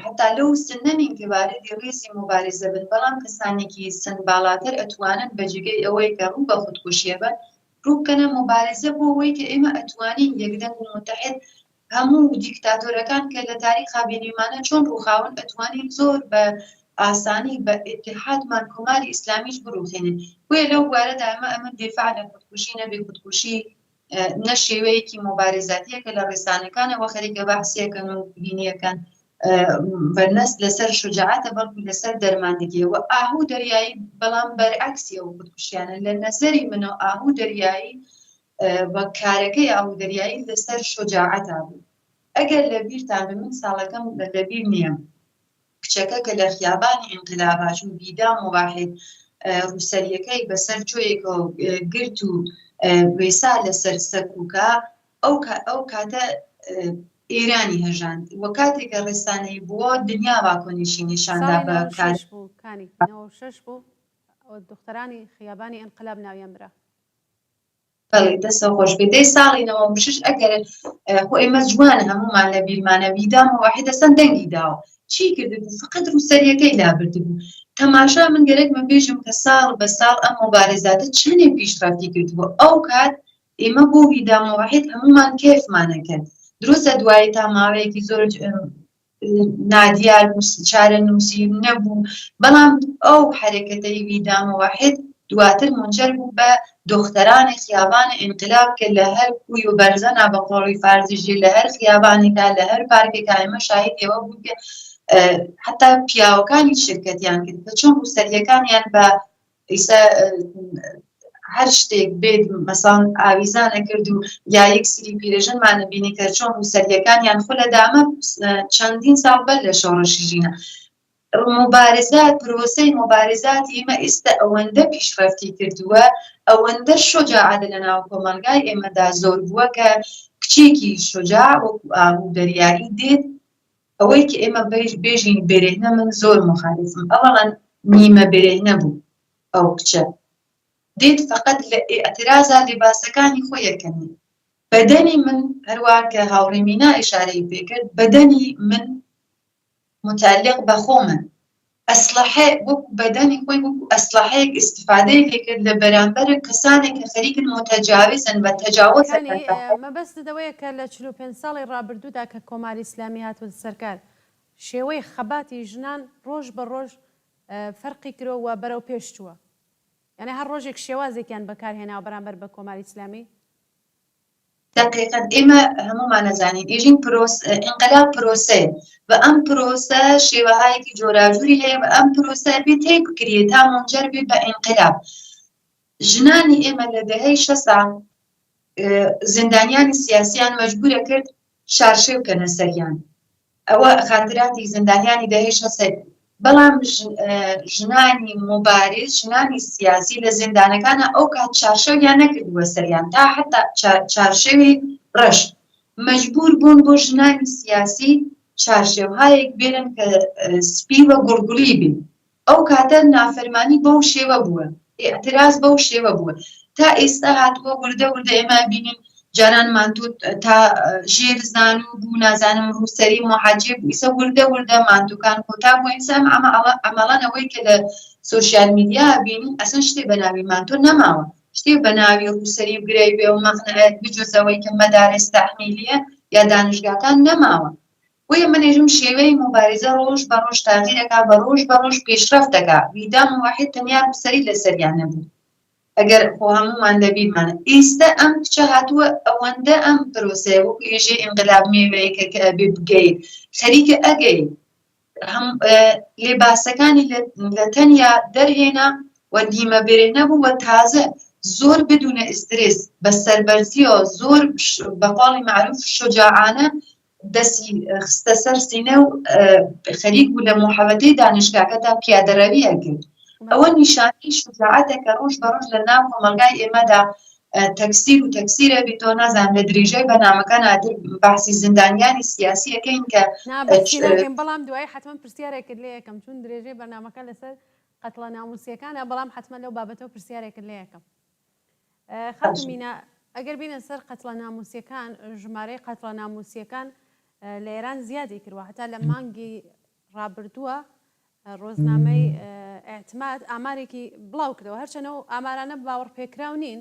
حتا لەو سنە نین کە واردی ڕیزی موبارزە بن، بەڵام کەسانێکی سن باڵاتر ئەتوانن بە جێگەی ئەوەی کە ڕوو بە خودکوشیە بن ڕوو بکەنە موبارزە بۆ ئەوەی کە ئێمە ئەتوانین یەکدەنگ و موتەحید هەموو دیکتاتۆرەکان کە لە تاریخا بینیمانە چۆن ڕووخاون ئەتوانین زۆر بە ئاسانی بە ئیتحادمان کۆماری ئیسلامیش بڕوخێنین. بۆیە لەو بوارەدا ئێمە ئەمە دیفاع لە خودکوشی نەبێ خودکوشی نە شێوەیەکی مۆبارزاتیە کە لە ڕێسانەکانەوە خەریکە بەحسیەکەن و هینیەکەن بەرنەست لەسەر شجاعەتە بەڵکو لەسەر دەرماندگیە و ئاهوو دەریایی بەڵام بەرعەکسی ئەو خودکوشیانە لە نەزەری منەوە ئاهوو دەریایی و کارەکەی ئاهوو دەریایی لەسەر شجاعەتا بوو ئەگەر لە بیرتان بێ من ساڵەکەم لەبیر نییە کچەکە کە لە خیابانی ئینقلابا چوو بیدا مواحد ڕووسەریەکەی بەسەر جۆیەکەوە گرت و وێسا لەسەر سەکوکە ئەو ئەو کاتە ئێرانی هەژاند و کاتێک کە ڕێسانەی بووە دنیا واکۆنیشی نیشاندا ساڵی بە کار 96 بوو کانی 96 بوو دخترانی خیابانی ئینقلاب ناویان برا. بەڵێ دەستە خۆش بێ دەی ساڵی 96 ئەگەر خۆ ئێمە جوان هەمومان لە بیرمانە ویدا مواحیدە سەن دەنگی داوە چی کردبوو فقط ڕووسەریەکەی لابردبوو. تەماشا من گەرەکمە بێژم کە ساڵ بە ساڵ ئەم موبارزاتە چەنێ پیشڕەفتی کردبوو ئەو کات ئێمە بۆ ویدا مۆحید هەموومان کێفمان ئەکرد دروستە دوایی تا ماوەیەکی زۆر نادیار بوو چارەنووسی نەبوو بەڵام ئەو حەرەکەتەی ویدا مۆحید دواتر منجەر بوو بە دۆختەرانی خیابانی ئینقلاب کە لە هەر کوی و بەرزەنا بە قۆڵی فارسی ژێ لە هەر خیابانێکا لە هەر پارکێکا ئێمە شاهیدی ئەوە بووین کە حتا پیاوەکانی شرکەتیان کرد کە چۆن ڕووسەریەکانیان بە ئیسا هەر شتێک بێت مەسان ئاویزانە کرد و یا یەک سری پیرەژنمانە بینی کە چۆن ڕووسەریەکانیان خولە دامە چەندین ساڵ بەر لە شۆڕشی ژینە موبارزات پرۆسەی موبارزات ئێمە ئیستا ئەوەندە پیشڕەفتی کردووە ئەوەندە شۆجاعەت لە ناو کۆمەڵگای ئێمەدا زۆر بووە کە کچێکی شۆجاع وەکو ئاهوو دەریایی دێت ئەوەی کە ئێمە بێژین بێرێهنە من زۆر مخالفم ئەوەڵەن نیمە بێرێهنە بوو ئەو کچە دێت فقط لە ئیعترازا لباسەکانی خۆی ئەکەنێ بەدەنی من هەروا کە هاوڕێ مینا ئیشارەی پێکرد بەدەنی من متعلق بە خۆمن ئەسلحە وەکو بەدەنی خۆی وەکو ئەسلحەیەک ئیستفادەی لێکرد لە بەرامبەر کەسانێک کە خەریکن متجاوزن و تەجاوز یانی مەبەستت ئەوەیە کە لە 45 ساڵی ڕابردوودا کە کۆماری ئیسلامی هاتووەتە سەر کار شێوەی خەباتی ژنان ڕۆژ بە ڕۆژ فەرقی کرۆ و بەرەو پێش چووە یانی هەر ڕۆژێک شێوازێکیان بەکار هێناوە بەرامبەر بە کۆماری ئیسلامی؟ دەقیقەن ئێمە هەموومان ئەزانین ئێژین پرۆس ئینقلاب پرۆسەیە و ئەم پرۆسە شێوەهایەکی جۆراجوری هەیە و ئەم پرۆسە بێ تێک بکرێت تا مونجەر بێت بە ئینقلاب ژنانی ئێمە لە دەهەی شەسا زیندانیانی سیاسیان مەجبورە کرد شارشێو بکەنە سەریان ئەوە خاتراتی زیندانیانی دەهەی شەسە بەڵام ژنانی موبارز ژنانی سیاسی لە زیندانەکانە ئەو کات چارشەویان نەکردووە سەریان تا حتا چارشەوی ڕەش مەجبور بوون بۆ ژنانی سیاسی چارشێوهایەک بێنن کە سپی و گوڵگوڵی بین ئەو کاتە نافەرمانی بەو شێوە بووە، ئیعتراز بەو شێوە بووە. تا ئێستا هاتووە وردە وردە ئێمە بینین جاران مانتۆ تا ژێر زانوو بوو نازانم ڕووسەری موحەجێب بوو ئیسە وردە وردە مانتۆکان کۆتا بووە ئیسا ئەم عەمەڵە عەمەڵەن ئەوەی کە لە سۆشیال میدیا بینین ئەسەن شتێ بە ناوی مانتۆ نەماوە شتێ بە ناوی ڕووسەری و گرەی بێ و مەقنعە بجوز ئەوەی کە مەدارس تەحمیلیە یا دانشگاکان نەماوە بۆیە من ئێژم شێوەی موبارزە ڕۆژ بە ڕۆژ تاغیر ئەکا بە ڕۆژ بە ڕۆژ پێشڕەفت ئەکا ویدام و واحید تەنیا ڕووسەری لەسەریان نەبوو ئەگەر خۆ هەموومان لەبیرمانە ئیستە ئەم کچە هاتووە ئەوەندە ئەم پرۆسەیە وەکو ئێژێ ئینقلاب مێوەیەکە کە ئەبێ بگەی خەریکە ئەگەی هەم لێباسەکانی لە تەنیا دەرهێنا و نیمە بێرێ نەبوو و تازە زۆر بدونە ئیسترێس بە سەربەرزیەوە زۆر بە قاڵی معروف شجاعانە دەستی خستە سەر سینە و خەریک بوو لە موحەوەتەی دانیشگاکەدا پیادەڕەوی ئەکرد. ئەوە نیشانەی شوجاعەتە کە ڕۆژ بە ڕۆژ لە ناو کۆمەڵگای ئێمەدا تەکسیر و تەکسیرە بیتەوە نازانم لە درێژای بەرنامەکان ئاتر باسی زیندانیانی سیاسی ئەکەین کە نا باسی ناکەین بەڵام دوایی حەتمەن پرسیارێکت لێ ئەکەم چون درێژەی بەرنامەکە لەسەر قەتڵە ناموسیەکانە بەڵام حەتمەن لەو بابەتەوە پرسیارێکت لێ ئەکەم. خاتوو مینا، ئەگەر بینە سەر قەتڵە ناموسیەکان، ژمارەی قەتڵە ناموسیەکان لە ئێران زیادی کردوە، هەتا لە مانگی ڕابردووە ڕۆزنامەی ئیعتماد ئامارێکی بڵاو کردەوە، هەرچەند ئەو ئامارانە باوەڕپێکراو نین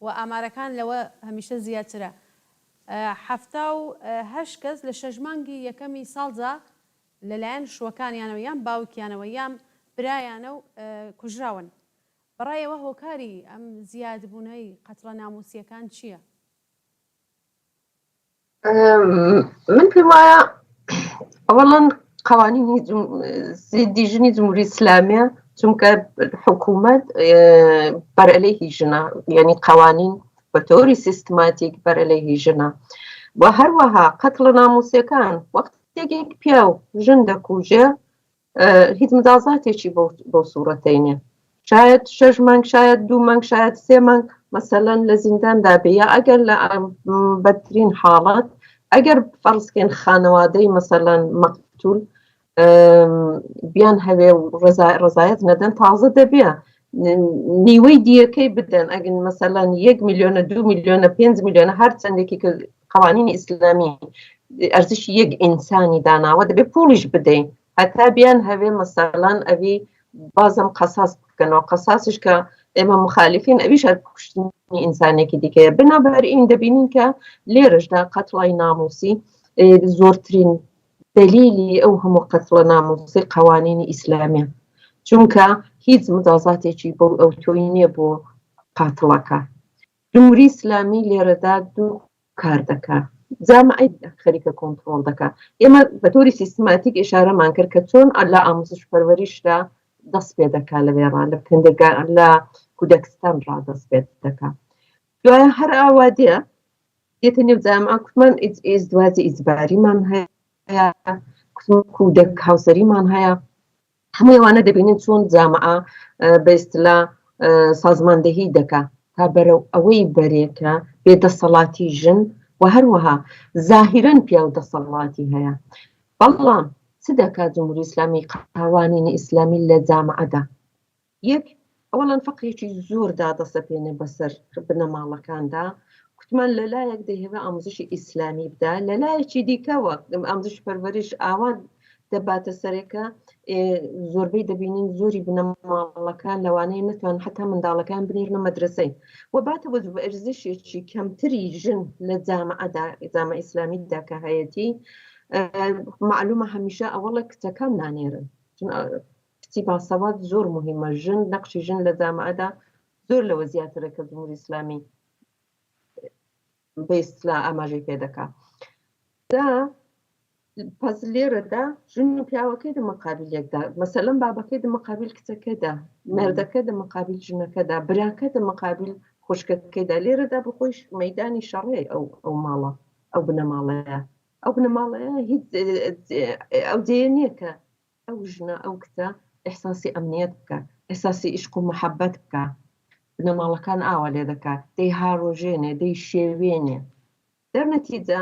و ئامارەکان لەوە هەمیشە زیاترە، 78 کەس لە شەش مانگی یەکەمی ساڵدا لەلایەن شووەکانیانەوە یان باوکیانەوە یان برایانەو کوژراون. بەڕای ئێوە هۆکاری ئەم زیادبوونەی قەتڵە ناموسییەکان چییە؟ من پێم وایە ئەوەڵەن قوانینی زیدی ژنی جمهوری ئیسلامیە چونکە حکوومەت بەرەلەیهی ژنە یعنی قوانین بە تۆری سیستماتیک بەرەلەیهی ژنە و هەروەها قەتڵە ناموسیەکان وەختێک پیاو ژن دەکوژێ هیچ مجازاتێکی بەو سوڕەتەی نیە شاید شەش مانگ شاید دوو مانگ شاید سێ مانگ مەسەلەن لە زینداندا بێ یا ئەگەر لە بەدترین حاڵەت ئەگەر فەرزکەین خانەوادەی مەسەلەن مەقتول بیان هەوێ و ڕزایەت نەدەن تازە دەبێ نیوەی دیەکەی بدەن ئەگەن مەسەلەن یەک میلیۆنە دو میلیۆنە پێنج میلیۆنە هەر چەندێکی کە قوانینی ئیسلامی ئەرزشی یەک ئینسانی داناوە دەبێ پوڵیش بدەین هەتا بیان هەوێ مەسەلەن ئەوی بازم قەساس بکەنەوە قەساسیش کە ئێمە مخالفین ئەویش هەر کوشتنی ئینسانێکی دیکەیە بنابەرئین دەبینین کە لێرەشدا قەتڵی ناموسی زۆرترین دەلیلی ئەو هەموو قەتڵە ناموسی قوانینی ئیسلامیە چونکە هیچ مجازاتێکی بۆ ئەوتۆی نییە بۆ قاتڵەکە جمهوری ئیسلامی لێرەدا دوو کار دەکا جامعەی خەریکە کۆنتڕۆڵ دەکا ئێمە بە تۆری سیستماتیک ئیشارەمان کرد کە چۆن لە ئاموزش پەروەریشدا دەست پێ دەکا لەوێ ڕا لە پندگا لە کودەکستان ڕا دەست پێ دەکا دوایە هەر ئاوا دێ دێتە نێو جامعە کوتمان ئیزدواجی ئیجباریمان هەیە کوتمان کودەک هاوسەریمان هەیە هەموو ئەوانە دەبینین چۆن جامعە بە ئیستلا سازماندەهی دەکا تا بەرەو ئەوەی بەرێ کە بێ دەسەڵاتی ژن و هەروەها زاهیرەن پیاو دەسەڵاتی هەیە بەڵام چ دەکات جمهوری ئیسلامی قوانینی ئیسلامی لە جامعەدا یەک ئەوەڵەن فەقرێکی زۆر دادەسەپێنێ بەسەر بنەماڵەکاندا کوتمان لەلایەک دەیهەوێ ئاموزشی ئیسلامی بدا لەلایەکی دیکەوە ئاموزش پەروەرش ئاوا دەباتە سەرێکە زۆربەی دەبینین زۆری بنەماڵەکان لەوانەیە نەتوان حتا منداڵەکان بنێرنە مەدرسەی و باتەوە ئەرزشێکی کەمتری ژن لە جامعەدا جامع ئیسلامیدا کە هەیەتی معلومە هەمیشە ئەوەڵە کچەکان نانێرن کچی باسەواد زۆر مهمە ژن نەقشی ژن لە جامعەدا زۆر لەوە زیاترە کە جمهوری ئیسلامی بە ئیستلا ئاماژەی پێ دەکا دا پس لێرەدا ژن و پیاوەکەی دە مقابل یەکدا مەسەلەن بابەکەی دە مقابل کچەکەدا مێردەکە دە مقابل ژنەکەدا براکە دە مقابل خوشکەکەیدا لێرەدا بەخۆیش مەدانی شەڕێ ئەو ئەو ماڵە ئەو بنەماڵەیە ئەو بنەماڵەیە هیچ ئەو جێیە نییە کە ئەو ژنە ئەو کچە ئیحساسی ئەمنیەت بکا ئیحساسی ئیشق و مەحەبەت بکا بنەماڵەکان ئاوا لێ دەکا دەیهاڕۆژێنێ دەیشێوێنێ دەرنەتیجە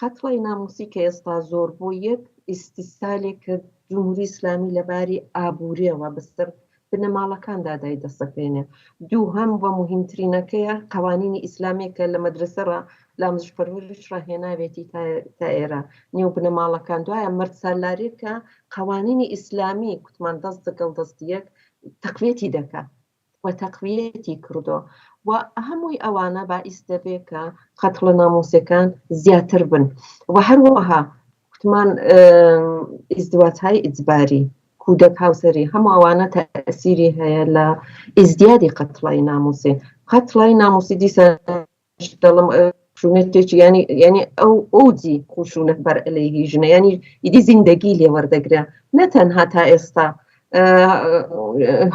قەتڵی ناموسی کە ئێستا زۆر بۆ یەک ئیستیسالێک کە جمهوری ئیسلامی لەباری ئابووریەوە بەسەر بنەماڵەکاندا دایدەسەپێنێ. دووهەم و موهیمترینەکەیە قەوانینی ئیسلامیە کە لە مەدرەسە ڕا لە ئاموزش پەروەرش ڕا هێناوێتی تا تا ئێرە نێو بنەماڵەکان دوایە مەردسالاری کە قەوانینی ئیسلامی کوتمان دەست دەگەڵ دەست یەک تەقویەتی دەکا و تەقویەتی کردۆ و هەمووی ئەوانە باعیس دەبێ کە قەتڵە ناموسەکان زیاتر بن و هەروەها کوتمان ئیزدواجهای ئیجباری کودەک هاوسەری هەموو ئەوانە تەئسیری هەیە لە ئیزدیادی قەتڵای ناموسی قەتڵای ناموسی دیسان دەڵم خشونەتێکی ینی ینی ئەو ئەوجی خشونەت بەر ئەلەیهی ژنە ینی ئیدی زیندەگی لێ وەردەگرە نە تەنها تا ئێستا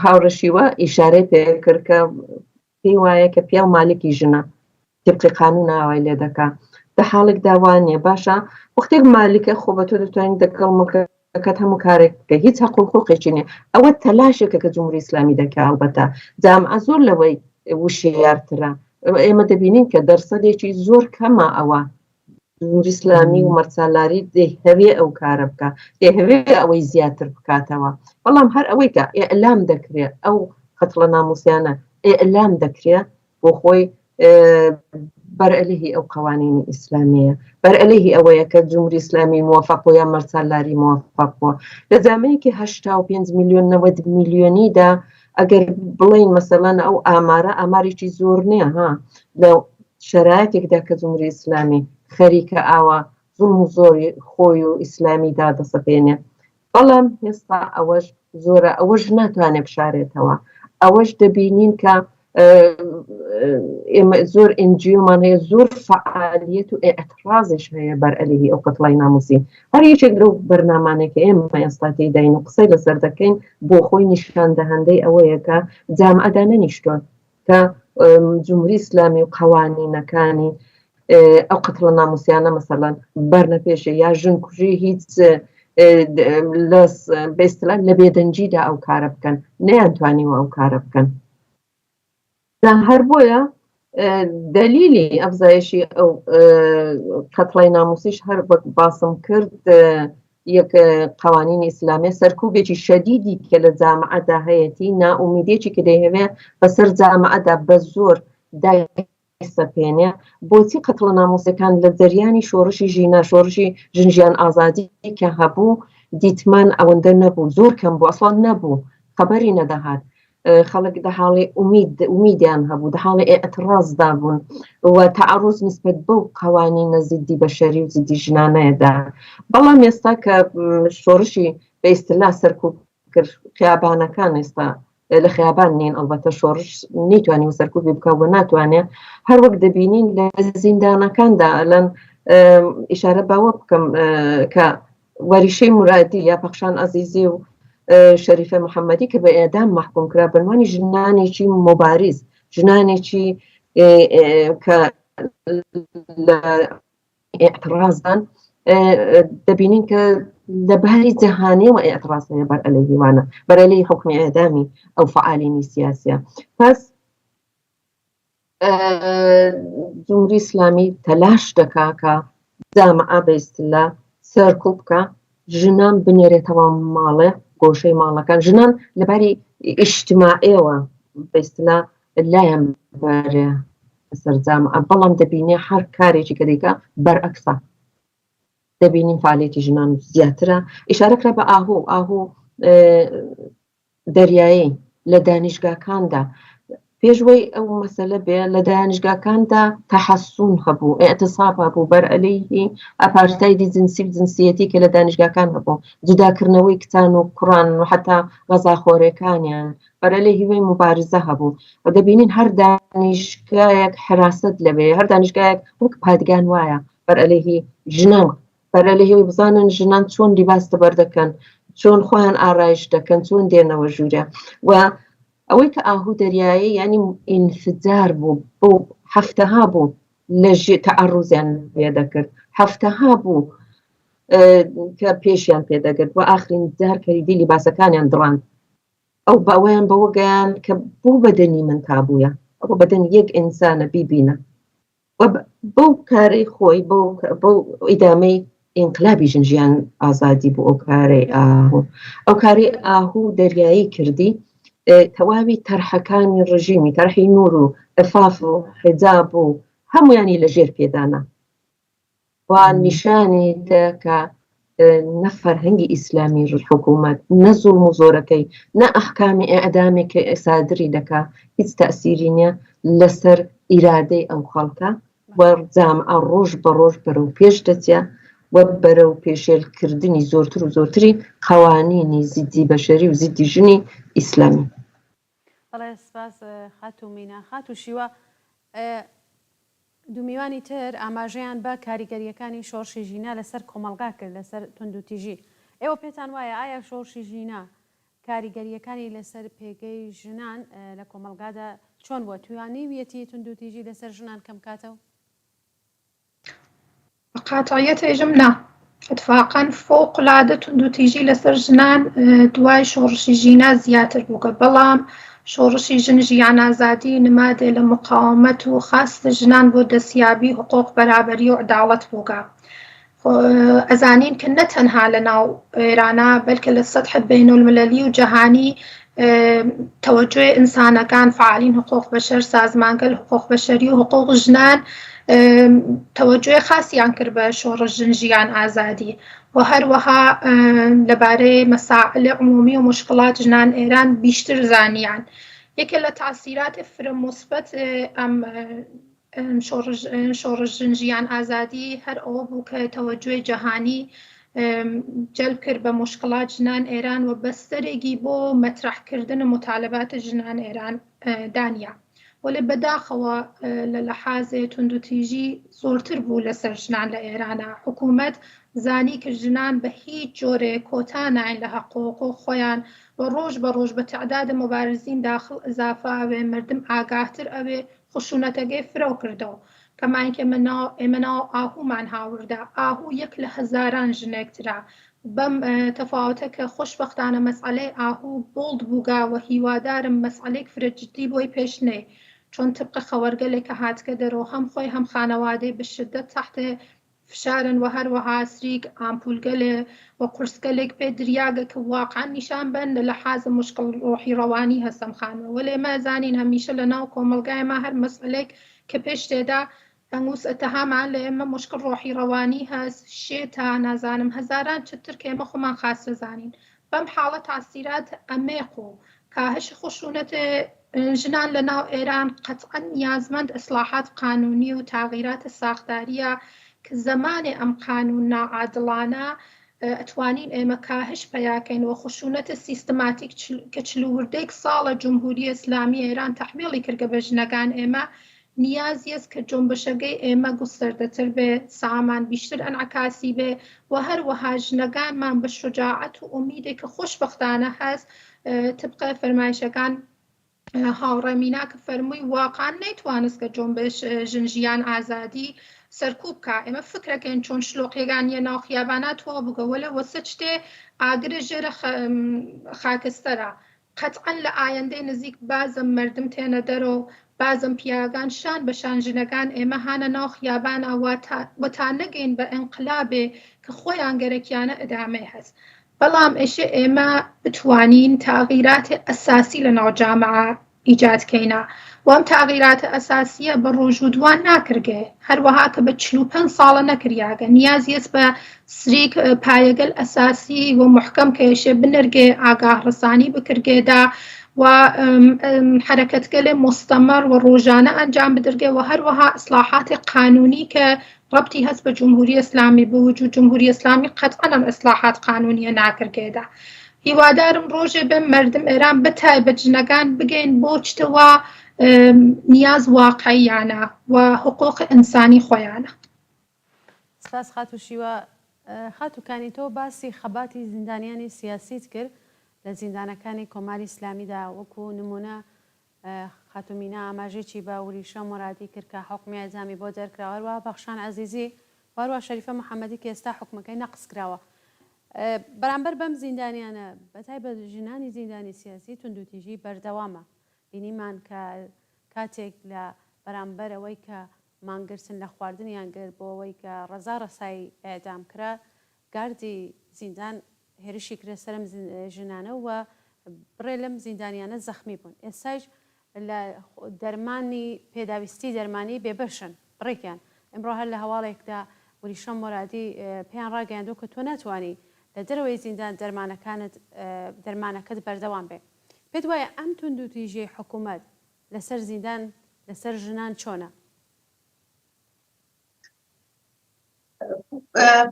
هاوڕەشیوە ئیشارەی پێکرد کە پێی وایە کە پیاو مالکی ژنە تبقی قانون ئاوای لێ دەکا دە حاڵێکدا وا نییە باشە وەختێک مالکە خۆ بە تۆ دەتوانین دەگەڵ مڵکەکەت هەموو کارێک بکە هیچ هەق و حقوقێکی نییە ئەوە تەلاشێکە کە جمهوری ئیسلامی دەکا هەڵبەتە جامعە زۆر لەوەی وشیارترە ئێمە دەبینین کە دەرسەدێکی زۆر کەمە ئەوە جمهوری ئیسلامی و مەردسالاری دەیهەوێ ئەو کارە بکە دەیهەوێ ئەوەی زیاتر بکاتەوە بەڵام هەر ئەوەی کە ئیعلام دەکرێ ئەو قەتڵە ناموسیانە ئیعلام دەکرێ بۆ خۆی بەرئەلهی ئەو قوانینی ئیسلامیە بەرئەلهی ئەوەیە کە جمهوری ئیسلامی موفق بوو یا مەردسالاری موفق بووە لە جامەیەکی 85 میلیۆن 90 میلیۆنیدا ئەگەر بڵین مەسەلەن ئەو ئامارە ئامارێکی زۆر نییە ها لە شەرایتێکدا کە جمهوری ئیسلامی خەریکە ئاوا زوڵم و زۆری خۆی و ئیسلامی دادەسەپێنێ بەڵام هێستا ئەوەش زۆرە ئەوەش ناتوانێت بشارێتەوە ئەوەش دەبینین کە ئێمە زۆر NGO مان هەیە زۆر فعالیت و ئاعترازش هەیە بەر ئەلهی ئەو قەتڵای ناموسی هەر یەکێک لەو بەرنامانێک کە ئێمە ئێستا تێیداین و قسەی لەسەر دەکەین بۆ خۆی نیشاندەهەندەی ئەوەیە کە جامعەدا نەنیشتووە کە جمهوری ئیسلامی و قوانینەکانی ئەو قەتڵە ناموسیانە مەسەلەن بەرنە پێشێ یا ژن کوژی هیچ لە بەستلا لە بێدەنگیدا ئەو کارە بکەن نەیانتوانیوە ئەو کارە بکەن هەر بۆیە دەلیلی ئەفزایشی ئەو قەتڵی ناموسیش هەر وەک باسم کرد یەک قوانینی ئیسلامیە سەرکوبێکی شەدیدی کە لە جامعەدا هەیەتی نائومیدێکی کە دەیهەوێ بەسەر جامعەدا بە زۆر دای سەپێنێ بۆچی قەتڵە ناموسەکان لە جەریانی شۆڕشی ژینا شۆڕشی ژن ژیان ئازادی کە هەبوو دیتمان ئەوەندە نەبوو زۆر کەم بوو ئەسڵان نەبوو. خەبەری نەدەهات. خەڵک دە حاڵی ئومید ئومیدیان هەبوو، دە حاڵی ئێعتڕازدا بوون و تەعەڕوز نیسبەت بەو قەوانینە زیددی بەشەری و زیددی ژنانەیەدا. بەڵام ئێستا کە شۆڕشی بە ئیستلا سەرکوب کرد، خیابانەکان ئێستا لە خیابان نین، ئەڵبەتە شۆڕش نەیتوانیوە سەرکوبی بکا و ناتوانێ. هەر وەک دەبینین لە زیندانەکاندا ئەلەن ئیشارە بەوە بکەم کە وەریشەی مورادی یا پەخشان عەزیزی و شەریفە محەممەدی کە بە ئێدام مەحکوم کرا بەنوانی ژنانێکی مۆباریز ژنانێکی کە لە ئێعتڕازدان دەبینین کە لە باری جەهانیەوە ئێعتڕاز هەیە بەر ئەلەیهی وانە بەر ئەلەیهی حوکمی ئێعدامی ئەو فەعالینی سیاسیە پس جمهوری ئیسلامی تەلاش دەکا کە جامعە بە ئیستلا سەرکوب بکا ژنان بنێرێتەوە ماڵێ گۆشەی ماڵەکان ژنان لەباری ئیجتماعیەوە بە ئیستلا لایان بەرێ سەر جامعە بەڵام دەبینێ هەر کارێکی کە دەیکا بەرعەکسە دەبینین فعالێتی ژنان زیاترە ئیشارە کرا بە ئاهوو ئاهوو دەریایی لە دانیشگاکاندا پێش وەی ئەو مەسەلە بێ لە دانیشگاکاندا تەحەسون هەبوو ئێعتساب هەبوو بەرئەلەیهی ئەپارتایدی جنسی و جنسیەتی کە لە دانیشگاکان هەبوو جوداکردنەوەی کچان و کوڕان و حتا غەزاخۆرەکانیان بەرئەلەیهی وەی موبارزە هەبوو و دەبینین هەر دانیشگایەک حراست لەوێ هەر دانیشگایەک وەک پادگان وایە بەرئەلەیهی ژنان بەرە لە هێوی بزانن ژنان چۆن لیباس لەبەر دەکەن چۆن خۆیان ئارایش دەکەن چۆن دێنەوە ژوورە و ئەوەی کە ئاهوو دەریایی ینی ئینفجار بوو بۆ هەفتەها بوو لە تەعڕوزیان پێ دەکرد هەفتەها بوو کە پێشیان پێدەگرت و ئاخرین جار کەریدی لیباسەکانیان دڕاند ئەو باوەیان بەوە گەیان کە بۆ بەدەنی من تابوویە ئەوە بەدەن یەک ئینسانە بیبینە و بەو کارەی خۆی بەو ئیدامەی ئینقلابی ژن ژیان ئازادی بوو ئەو کارەی ئاهوو ئەو کارەی ئاهوو دەریایی کردی تەواوی تەرحەکانی ڕژیمی تەرحی نور و عفاف و حجاب و هەمویانی لە ژێر پێدانا و نیشانی دا کە نە فەرهەنگی ئیسلامی حکوومەت نە زوڵم و زۆرەکەی نە ئەحکامی ئێعدامێک کە سادری دەکا هیچ تەئسیری نییە لەسەر ئیرادەی ئەو خەڵکە و جامعە ڕۆژ بە ڕۆژ بەرەو پێش دەچێ و بەرەو پێشێلکردنی زۆرتر و زۆرتری قەوانینی زیدی بەشەری و زیدی ژنی ئیسلامی. بەڵێ سپاس خاتوو مینا. خاتوو شیوا دوو میوانی تر ئاماژەیان بە کاریگەرییەکانی شۆڕشی ژینا لەسەر کۆمەڵگا کرد، لەسەر توندوتیژی. ئێوە پێتان وایە ئایا شۆڕشی ژینا کاریگەرییەکانی لەسەر پێگەی ژنان لە کۆمەڵگادا چۆن بووە؟ توانیویەتی توندوتیژی لەسەر ژنان کەمکاتەوە؟ بە قاتعیەت ئێژم نا. ئیتفاقەن فەوق العادە توندوتیژی لەسەر ژنان دوای شۆڕشی ژینا زیاتر بووگە، بەڵام شۆڕشی ژن ژیان ئازادی نمادێ لە مقاومەت و خواست ژنان بۆ دەسیابی حقوق بەرابەری و عداڵەت بووگە. ئەزانین کە نە تەنها لە ناو ئێرانا بەلکە لە سەتح بەینۆلملەلی و جەهانی تەوەجۆی ئینسانەکان، فعالین حقوق بەشەر، سازمانگەل حقوق بەشەری و حقوق ژنان تەوەجۆی خاسیان کرد بە شۆڕش ژن ژیان ئازادی و هەروەها لەبارەی مەسائل عمومی و مشکلات ژنان ئێران بیشتر زانیان. یەکێ لە تاسیرات فرە موسبەت ئەم شۆڕش ژن ژیان ئازادی هەر ئەوە بوو کە تەوەجۆی جەهانی جەلب کرد بە مشکلات ژنان ئێران و بەستەرێکی بۆ مەترەحکردن متالبات ژنان ئێران دانیا. وەلێ بەداخەوە لە لەحازێ توندوتیژی زۆرتر بوو لەسەر ژنان لە ئێرانە. حکوومەت زانی کە ژنان بە هیچ جۆرێ کۆتا ناین لە هەق و حقوق خۆیان و ڕۆژ بە ڕۆژ بە تعداد مبارزین داخڵ ئزافە ئەوێ، مەردم ئاگاهتر ئەوێ، خشونەتەگەی فرەو کردەو. کەماین کە ئێمە ناو ئاهوومان هاوردە، ئاهوو یەک لە هەزاران ژنێک ترە. بەم تەفاوەتە کە خۆشبەختانە مەسئەلەی ئاهوو بۆڵد بووگە و هیوادارم مەسئەلەیگ فرە جدی بۆی پێش نەی چۆن تبق خەوەرگەلێ کە هاتگە دەرۆ هەم خۆی هەم خانەوادەی بە شدەت تەحت فشارن و هەروەها سریگ ئامپولگەلێ و قورسگەلێک پێ دریاگە کە واقعا نیشان بەن لە لەحاز مشکڵ ڕۆحی ڕەوانی هەسەم خانمە وەلێ مە زانین هەمیشە لە ناو کۆمەڵگای ما هەر مەسئەلەیگ کە پێش تێدا هەنووس ئەتەهامان لە ئێمە مشکڵ ڕۆحی ڕەوانی هەس شێتە نازانم هەزاران چتر کە ئێمە خۆمان خاستر زانین. بەم حاڵە تاسیرات عەمێق و کاهش خشونەت ژنان لە ناو ئێران قەتعەن نیازمەند ئسڵاحات قانونی و تاغیرات ساختاریە ک زەمانێ ئەم قانون ناعادڵانە ئەتوانین ئێمە کاهش پەیا کەین وە خشونەت سیستماتیک کە چلووردەیگ ساڵە جمهوری ئسلامی ئێران تەحمیڵی کردگە بە ژنەگان ئێمە نیاز یەس کە جۆنبشەگەی ئێمە گوستەردەتر بێ، سامان بیشتر ئەنعکاسی بێ و هەروەها ژنەگانمان بە شوجاعەت و ئومیدێ کە خۆشبەختانە هەس تبق فەرمایشەگان هاوڕێ مینا کە فەرمووی واقعا نەیتوانست کە جۆنبش ژن ژیان ئازادی سەرکوب کا ئێمە فکرەکەین چۆن شلۆقیەگان یە ناو خیابانا تواو بووگە وەلێ وەسە چتێ ئاگرە ژێرە خاکستەرە قەتعەن لە ئایەندەی نزیک بازم مەردم تێنە دەرۆ، بازم پیاگان شان بە شان ژنەگان ئێمە هانە ناو خیابانا و تا نەگەین بە ئنقلابێ ک خوەیان گەرەکیانە ئدامەی هەس. بەڵام ئێشێ ئێمە بتوانین تاغیرات ئەساسی لە ناو جامعە ئیجاد کەینا و ئەم تاغیرات ئەساسیە بە ڕۆژ و دوان ناکرگێ، هەروەها کە بە 45 ساڵە نەکریاگە، نیاز یەس بە سریک پایەگەل ئەساسی و محکەم کەێشێ بنرگێ ئاگاه ڕسانی بکرگێدا و حەرەکەتگەلێ مستەمەڕ و ڕۆژانە ئەنجام بدرگێ و هەروەها ئسلاحات قانونی کە ڕەبتی هەس بە جمهوری ئسلامی بە وجود جمهوری ئسلامی قەتعەن ئەم ئسلاحات قانونیە ناکرگێدا. هیوادارم ڕۆژێ بێ مەردم ئێران بە تایبەت ژنەگان بگەین بۆ چتەوە نیاز واقعیانە و حقوق ئنسانی خۆیانە. سپاس خاتوو شیوا. خاتوو کانی تۆ باسی خەباتی زیندانیانی سیاسیت کرد لە زیندانەکانی کۆماری ئیسلامیدا وەکوو نموونە خاتوو مینا ئاماژەیی بە وریشە مۆرادی کرد کە حوکمی ئیعدامی بۆ دەرکراوە هەروەها پەخشان عەزیزی و هەروەها شەریفە محەمەدی کە ئێستا حوکمەکەی نەقز کراوە. بەرامبەر بەم زیندانیانە بەتایبەت ژنانی زیندانی سیاسی توندوتیژی بەردەوامە بینیمان کە کاتێک لە بەرامبەر ئەوەی کە مانگرتن لە خواردنیان گرت بۆ ئەوەی کە ڕەزا ڕەسایی ئێعدام کرا، گاردی زیندان هێرشی کردە سەر ئەم ژنانە و بڕێ لەم زیندانیانە زەخمی بوون. ئێستایش لە دەرمانی پێداویستی دەرمانی بێبەشن بڕێکیان. ئیمڕۆ هەر لە هەواڵێکدا وریشە مۆرادی پێیان ڕاگەیاندووە کە تۆ ناتوانی لە دەرەوەی زیندان دەرمانەکانت دەرمانەکەت بەردەوام بێ. پێت وایە ئەم توندوتیژیەی حکوومەت لەسەر زیندان لەسەر ژنان چۆنە؟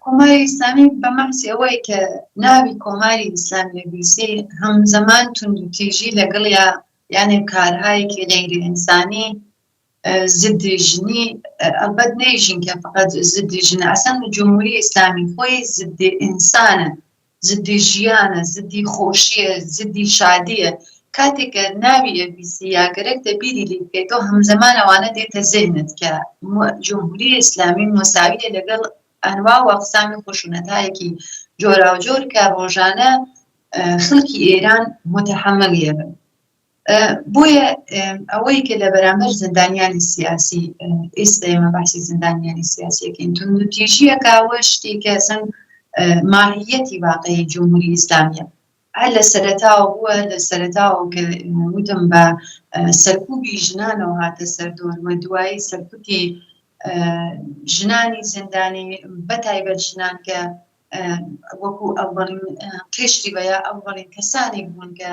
کۆماری ئیسلامی بە مەحزی ئەوەی کە ناوی کۆماری ئیسلامی بیسی هەمزەمان توندوتیژی لەگەڵیا یانێ کارهایەکی غەیری ئینسانی زدی ژنی ئەلبەت نەیژین کە فقط زدی ژنە ئەسەن جمهوری ئیسلامی خۆی زدی ئینسانە زدی ژیانە، زدی خۆشیە، زدی شادیە، کاتێک کە ناوی ئەبیسی یا گەرەکتە بیری لێ بکەیتەوە هەمزەمان ئەوانە دێتە زێهنت کە جمهوری ئیسلامی مۆساویە لەگەڵ ئەنوا و ئەقسامی خشونەتایەکی جۆراوجۆر کە ڕۆژانە خەڵکی ئێران متحملیە بن. بۆیە ئەوەی کە لە بەرامبەر زیندانیانی سیاسی ئێستا ئێمە باسی زیندانیانی سیاسیەکەین توندوتیژیەکە ئەوە شتێکە ئەسەن ماهیەتی واقعی جمهوری ئیسلامیە هەر لە سەرەتاوە بووە لە سەرەتاوە کە وتم بە سەرکوبی ژنانەوە هاتە سەردۆر و دوایی سەرکوتی ژنانی زیندانی بە تایبەت ژنان کە وەکو ئەوەڵین قشری بە یا ئەوەڵین کەسانێک بوون کە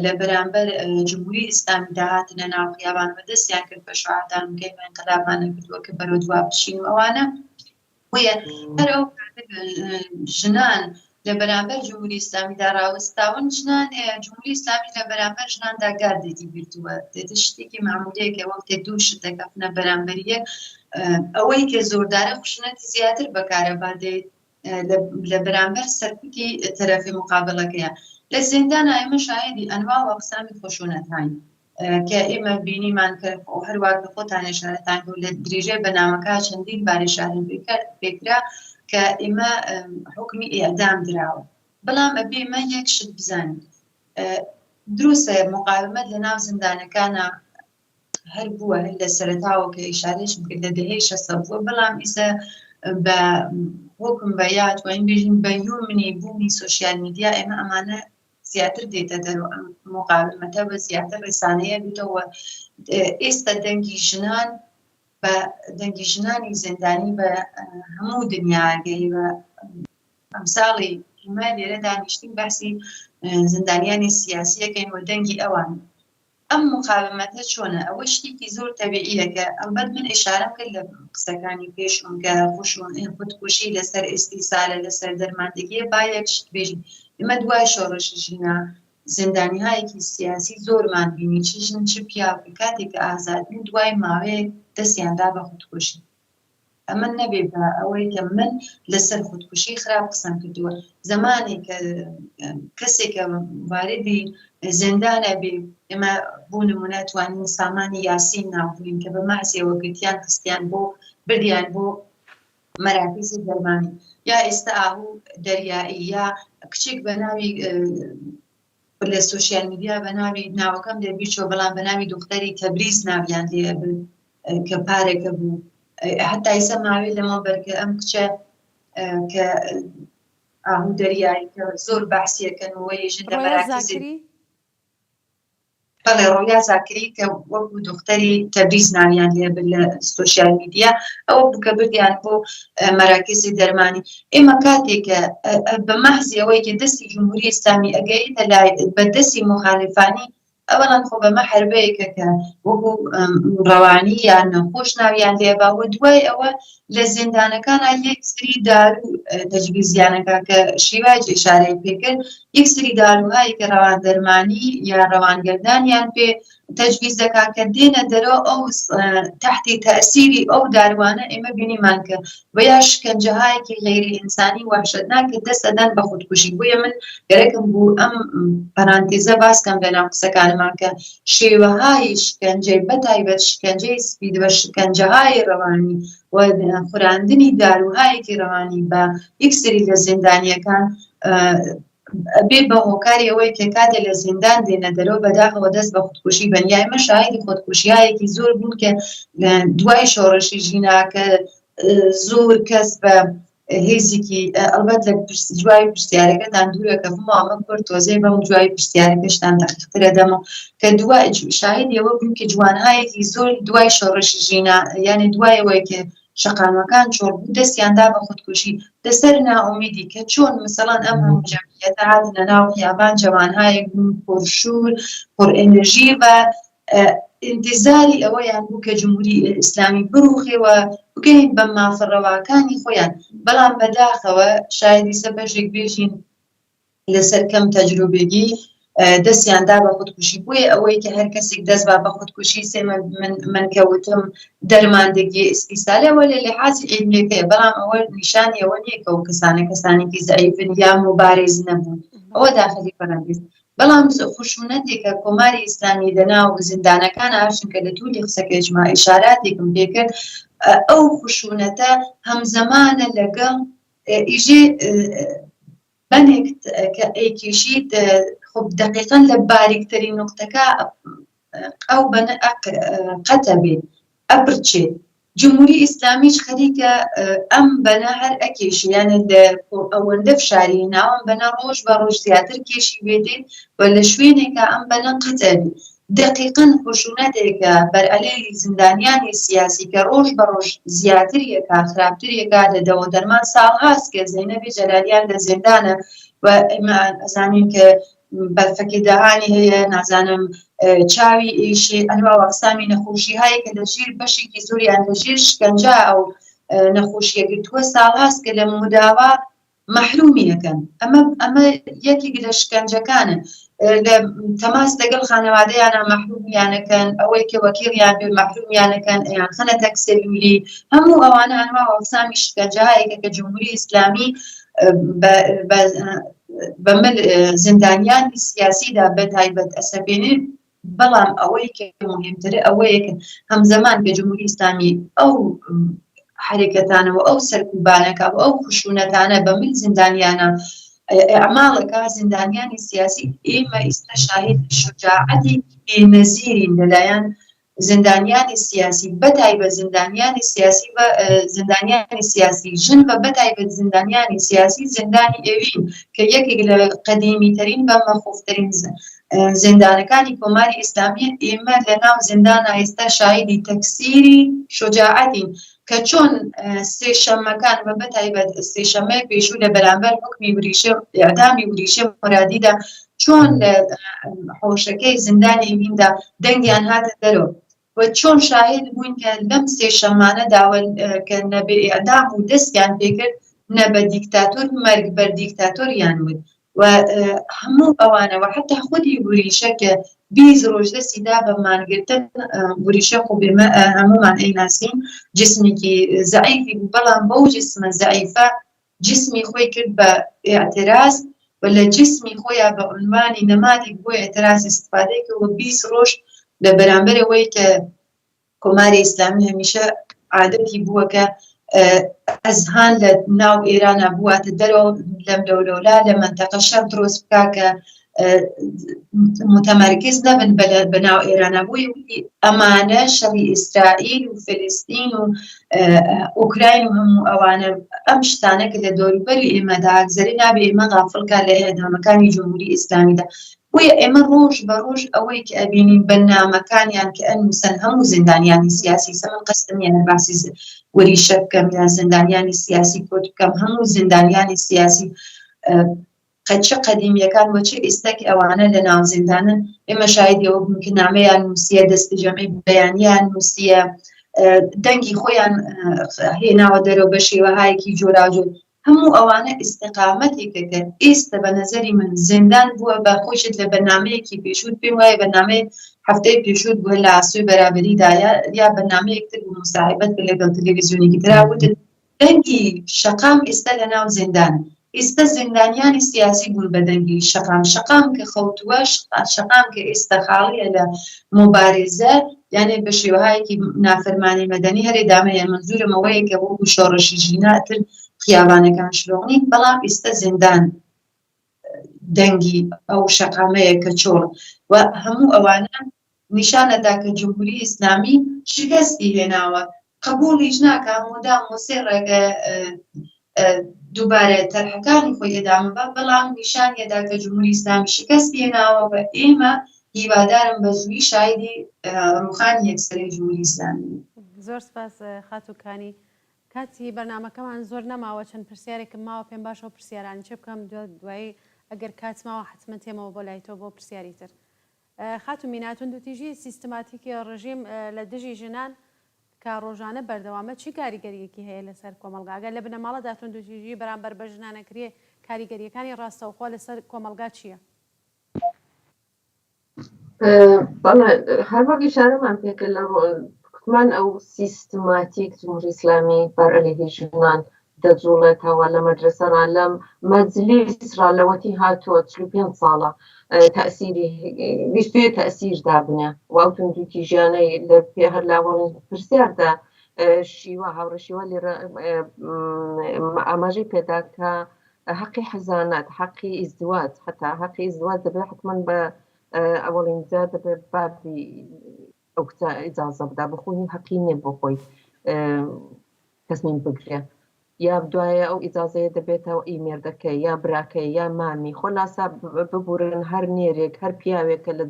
لە بەرامبەر جمهوری ئیسلامیدا هاتنە ناو خیابان و دەستیان کرد بە شعاردان و کەیمە ئینقلابمان نەکردووە کە بەرەو دوا بچین و ئەوانە بۆیە هەر ئەو ژنان لە بەرامبەر جمهوری ئیسلامیدا ڕاوەستاون ژنان جمهوری ئیسلامی لە بەرامبەر ژناندا گاردێکی گرتووە دێتە شتێکی معمولیە کە وەختێ دوو شت دەکەفنە بەرامبەریە ئەوەی کە زۆردارە خشونەتی زیاتر بەکارە با دێت لە بەرامبەر سەرکوتی تەرەفی مقابلەکەیە لە زیندانە ئێمە شاهدی ئەنوا و ئەقسامی خشونەت هاین کە ئێمە بینیمان کە هەروا کە خۆتان ئشارەتان کرد لە درێژەی بەنامەکە چەندین بار ئشارە پێکرا کە ئێمە حکمی ئێعدام دراوە بەڵام ئەبێ ئێمە یەک شت بزانین دروستە مقاومەت لە ناو زیندانەکانە هەر بووە هەر لە سەرەتاوە کە ئیشارەشم کرد لە دەهەی شەستە بووە بەڵام ئیسە بە حکم بە یا توانین بێژین بە یومنی بوونی سۆشیال میدیا ئێمە ئەمانە زیاتر دێتە دەر و ئەم مقاومەتە بە زیاتر ڕسانەیە بیتەوە ئێستا دەنگی ژنان بە دەنگی ژنانی زیندانی بە هەموو دنیاگەی بە ئەمساڵی ئیمە لێرە دانیشتین باسی زیندانیانی سیاسیەکەین و دەنگی ئەوان ئەم مقاومەتە چۆنە؟ ئەوە شتێکی زۆر تەبیعیە کە ئەلبەت من ئیشارەم کرد لە قسەکانی پێشوم کە خشون خودکوشی لەسەر ئیستیسالە لەسەر دەرماندگیە با یەک شت بێژین ئێمە دوای شۆڕشی ژینا زیندانیهایەکی سیاسی زۆرمان بینی چ ژن چ پیاو کە کاتێک کە ئازاد بوون دوای ماوەیەک دەستیان دا بە خودکوشی. ئەمە نەبێ بە ئەوەی کە من لەسەر خودکوشی خراپ قسەم کردووە زەمانێک کە کەسێک کە واردی زیندانە بێ ئێمە بۆ نمونە توانین سامانی یاسین ناو بنین کە بە مەعزیەوە گرتیان خستیان بۆ بردیان بۆ مەراکزی دەرمانی یا ئێستا ئاهو دەریایی یا کچێک بە ناوی لە سۆشیال میدیا بە ناوی ناوەکەم لێ بیرچوە بەڵام بە ناوی دختەری تەبریز ناویان لێ ئەبرد کە پارێکە بوو هەتا ئیسە ماوەی لەمە بەرکە ئەم کچە کە ئاهو دەریایی کە زۆر بەعسیەکەن و ژن لە مەراکزی بەڵێ ڕۆیا زاکری کە وەکو دختەری تەبریز ناویان لێ برد لە سۆشیال میدیا ئەوە بوو کە بردیان بۆ مەراکزی دەرمانی ئێمە کاتێک کە بە مەحزی ئەوەی کە دەستی جمهوری ئیسلامی ئەگەیتە لای بە دەستی مخالفانی ئەوەڵەن خۆ بەمە حربەیەکە کە وەکو ڕەوانی یان نەخۆش ناویان لێبا و دوای ئەوە لە زیندانەکانا یەک سری دارو تەجویزیانەکە کە شیواج ئشارەی پێکرد یەک سری داروهایی کە ڕەوان دەرمانی یا ڕەوانگەردانیان پێ تەجویز دەکا کە دێنە دەرەوە ئەو تحتی تەسیری ئەو داروانە ئێمە بینیمان کە و یا شکەنجەهایەکی غەیری ئینسانی وەحشەتناک کە دەست ئەدەن بە خودکوژی بۆیە من گەرەکم بوو ئەم پەرانتیزە باس کەم لەناو قسەکانمان کە شێوەهای شکەنجەی بەتایبەت شکەنجەی سپید و شکەنجەهای ڕەوانی و خوراندنی داروهایەکی ڕەوانی بە یەکسری لە زیندانیەکان بێ بە هۆکاری ئەوەی کە کاتێ لە زیندان دێنە دەرەوە بەداخەوە دەست بە خودکوشی بن یا ئێمە شاهیدی خۆتکوشیایەکی زۆر بوون کە دوای شۆڕشی ژینا کە زۆر کەس بە هێزێکی ئەلبەت لە جوای پرسیارەکەتان دوورە کە ئەمە کورد تۆزێ بەم جوای پرسیارەکەشتان دەقیقترە دەمەوە کە دوای شاهیدی ئەوە بوون کە جوانهایەکی زۆر دوای شۆڕشی ژینا یعنی دوای ئەوەی کە شەقامەکان چۆڵ بوو دەستیان دا بە خودکوشی لەسەر نائومیدی کە چۆن مثلەن ئەم هەموو جەمعیەتە هاتنە ناو خیابان جەوانهایەک بوون پڕشوور پڕ ئێنرژی و ئینتیزاری ئەوەیان بوو کە جمهوری ئیسلامی بڕوخێ و بگەین بە مافە ڕەواکانی خۆیان بەڵام بەداخەوە شایەدی سە بەشێک بێژین لەسەر کەم تەجروبێگی دەستیان دا بە خودکوشی بۆیە ئەوەی کە هەر کەسێک دەست با بە خودکوشی سێ من من کە وتم دەرماندگی ئیسیسالەوە لە لحازی عیلمیەکەیە بەڵام ئەوە نیشانی ئەوە نییە کە ئەو کەسانە کەسانێکی زەعیفن یا موبارز نەبوون ئەوە داخلی پەرەنتیز بەڵام خشونەتێک کە کۆماری ئیسلامی لەناو زیندانەکان چونکە لە تولی قسەکەیشما ئیشاراتێکم پێکرد ئەو خشونەتە هەمزەمانە لەگەڵ ئیژێ بەنێک کە ئەیکێشیت خب دەقیقەن لە باریکترین نوقتەکە ئەو بەنە قەتە بێت ئەپرچێت جمهوری ئیسلامیش خەریکە ئەم بەنە هەر ئەکێشی یانە لە ئەوەندە فشاری ناوم بەنە ڕۆژ بە ڕۆژ زیاتر کێشی بێتێ و لە شوێنێکە ئەم بەنە قەتە بێت دەقیقەن خشونەتێکە بەرئەلەیهی زیندانیانی سیاسی کە ڕۆژ بە ڕۆژ زیاتر یەکا خراپتر یەکا لە دەوە دەرمان ساڵهاست کە زەینەبی جەلالیان لە زیندانە و ئێمە ئەزانین کە بەرفەکی دەهانی هەیە نازانم چاوی ئیشی ئەنوا وەقسامی نەخۆشی هەیە کە لە ژیر بەشێکی زۆریان لە ژیر شکەنجە ئەو نەخۆشیە گرتووە ساڵهاست کە لە مداوا مەحرومی ئەکەن ئەمە ئەمە یەکێک لە شکەنجەکانە لە تەماس لەگەڵ خانەوادەیانە مەحرومیانەکەن ئەوەی کە وەکیڵیان بێ مەحرومیانەکەن ئەیان خەنە تەک سەلولی هەموو ئەوانە ئەنوا ئەقسامی شکەنجەهایەکە کە جمهوری ئیسلامی بە مل زیندانیانی سیاسیدا بە تایبەت ئەسەپێنێ بەڵام ئەوەی کە موهیمترە ئەوەیە کە هەمزەمان کە جمهوری ئیسلامی ئەو حەرەکەتانە و ئەو سەرکوبانەکە و ئەو خشونەتانە بە مل زیندانیانە ئەعماڵەکە زیندانیانی سیاسی ئێمە ئیستا شاهید شجاعەتی بێنەزیرین لەلایەن زیندانیانی سیاسی بەتایبەت زیندانیانی سیاسی و زیندانیانی سیاسی ژن و بەتایبەت زیندانیانی سیاسی زیندانی ئێوین کە یەکێک لە قەدیمیترین و مەخوفترین. زیندانەکانی کۆماری ئیسلامیە ئێمە لە ناو زیندانا ئێستا شاهیدی تەکسیری شوجاعەتین کە چۆن سێشەممەکان و بەتایبەت سێشەممەی پێشوو لە بەرامبەر حوکمی وریشە ئێعدامی وریشە مورادیدا چۆن لە حۆشەکەی زیندانی ئێویندا دەنگیان هاتە دەرەوە و چۆن شاهید بووین کە لەم سێشەممانەدا کە نەبێ ئێعدام و دەستیان پێکرد نە بە دیکتاتۆر مەرگ بەر دیکتاتۆریان وت و هەموو ئەوانە و حتا خودی وریشە کە 20 ڕۆژ دەستی دا بە مانگرتن وریشە خۆ بێمە هەموومان ئەیناسین جسمێکی زەعیفی بوو بەڵام بەو جسمە زەعیفە جسمی خۆی کرد بە ئیعتراز و لە جسمی خۆیا بە عنوانی نەمادێک بۆ ئیعتراز ئیستفادەی کرد و 20 ڕۆژ لە بەرامبەر ئەوەی کە کۆماری ئیسلامی هەمیشە عادەتی بووە کە ئەزهان لە ناو ئێرانە بواتە دەرەوە لەم لەولەولا لە مەنتەقە شەڕ دروست بکا کە متمەرکز نەبن بە ناو ئێرانە بووی ئەمانە شەڕی ئیسرائیل و فلستین و ئۆکراین و هەموو ئەوانە ئەم شتانە کە لە دەوروبەری ئێمەدا گزەری نابێ ئێمە غافڵکە لە ئێدامەکانی جمهوری ئیسلامیدا بۆیە ئێمە ڕۆژ بە ڕۆژ ئەوەی کە ئەبینین بەرنامەکانیان کە ئەنووسن هەموو زیندانیانی سیاسی سە من قەستم نییە هەر باسی وریشە بکەم یا زیندانیانی سیاسی کورد بکەم هەموو زیندانیانی سیاسی چ قەدیمیەکان و چ ئێستا کە ئەوانە لە ناو زیندانن ئێمە شایدی ئەوە بووین کە نامەیان نووسیە دەست جەمعی بەیانیان نووسیە دەنگی خۆیان هێناوە دەرەوە بە شێوەهایەکی جۆراوجۆر هەموو ئەوانە ئیستیقامەتێکە کە ئێستە بە نەزەری من زیندان بووە بە خۆیشت لە بەرنامەیەکی پێشووت پێم وایە بەرنامەی هەفتەی پێشووت بووە لە ئاسۆی بەرابەریدا یا بەرنامەیەک تر بوو موساحبەت کرد لەگەڵ تەلەڤیزیۆنێکی ترا وتت دەنگی شەقام ئێستا لە ناو زیندان ئێستا زیندانیانی سیاسی بوون بە دەنگی شەقام شەقام کە خەوتووە شەقام کە ئێستا خاڵیە لە موبارزە یانێ بە شێوەهایەکی نافەرمانی مەدەنی هەر ئیدامە هەیە مەنزورم ئەوەیە کە وەکو شۆڕشی ژینا ئیتر خیابانەکان شلۆق نین بەڵام ئیستە زیندان دەنگی ئەو شەقامەیە کە چۆڵ و هەموو ئەوانە نیشانەدا کە جمهوری ئیسلامی شکستی هێناوە قبوڵیش ناکا مدام مصرە کە دووبارە تەرحەکانی خۆی ئێدامە بە بەڵام نیشانیەدا کە جمهوری ئیسلامی شکستی هێناوە و ئێمە هیوادارم بە زووی شایدی ڕووخانی یەکسەرەی جمهوری ئیسلامی بین. زۆر سپاس خاتوو کانی. کاتی بەرنامەکەمان زۆر نەماوە چەند پرسیارێکم ماوە پێم باشە ئەو پرسیارانە چێ بکەم دوایی ئەگەر کات ماوە حەتمەن تێمەوە بۆ لای تۆ بۆ پرسیاری تر. خاتوو مینا توندوتیژی سیستماتیکی ڕژیم لە دژی ژنان کە ڕۆژانە بەردەوامە چی کاریگەرییەکی هەیە لەسەر کۆمەڵگا؟ ئەگەر لە بنەماڵەدا توندوتیژی بەرامبەر بە ژنان ئەکرێ کاریگەرییەکانی ڕاستەوخۆ لەسەر کۆمەڵگا چییە؟ بەڵێ هەر وەک ئیشارەمان پێکرد لە کوتمان ئەو سیستماتیک جمهوری ئیسلامی بەر عەلەیهی ژنان دەجوڵێتەوە لە مەدرەسە ڕا لە مەجلیس ڕا لەوەتی هاتووە 45 ساڵە تەئسیری ویستویە تەئسیر دابنێ و ئەو توندوتیژیانەی لە پێ هەر لاوەڵی پرسیاردا شیوە هاوڕێ شیوە لێرە ئاماژەی پێدا کە حەقی حەزانەت حەقی ئیزدواج حتا حەقی ئیزدواج دەبێت حتمما بە ئەوەڵین جار دەبێت بابی ئەو کچە ئیجازە بدا بە خۆی حەقی نییە بۆ خۆی تەسمیم بگرێ یا دوایە ئەو ئیجازەیە دەبێتەوە ئی مێردەکەی یا براکەی یا مامی خۆلاسا ببورن هەر نێرێک هەر پیاوێک کە لە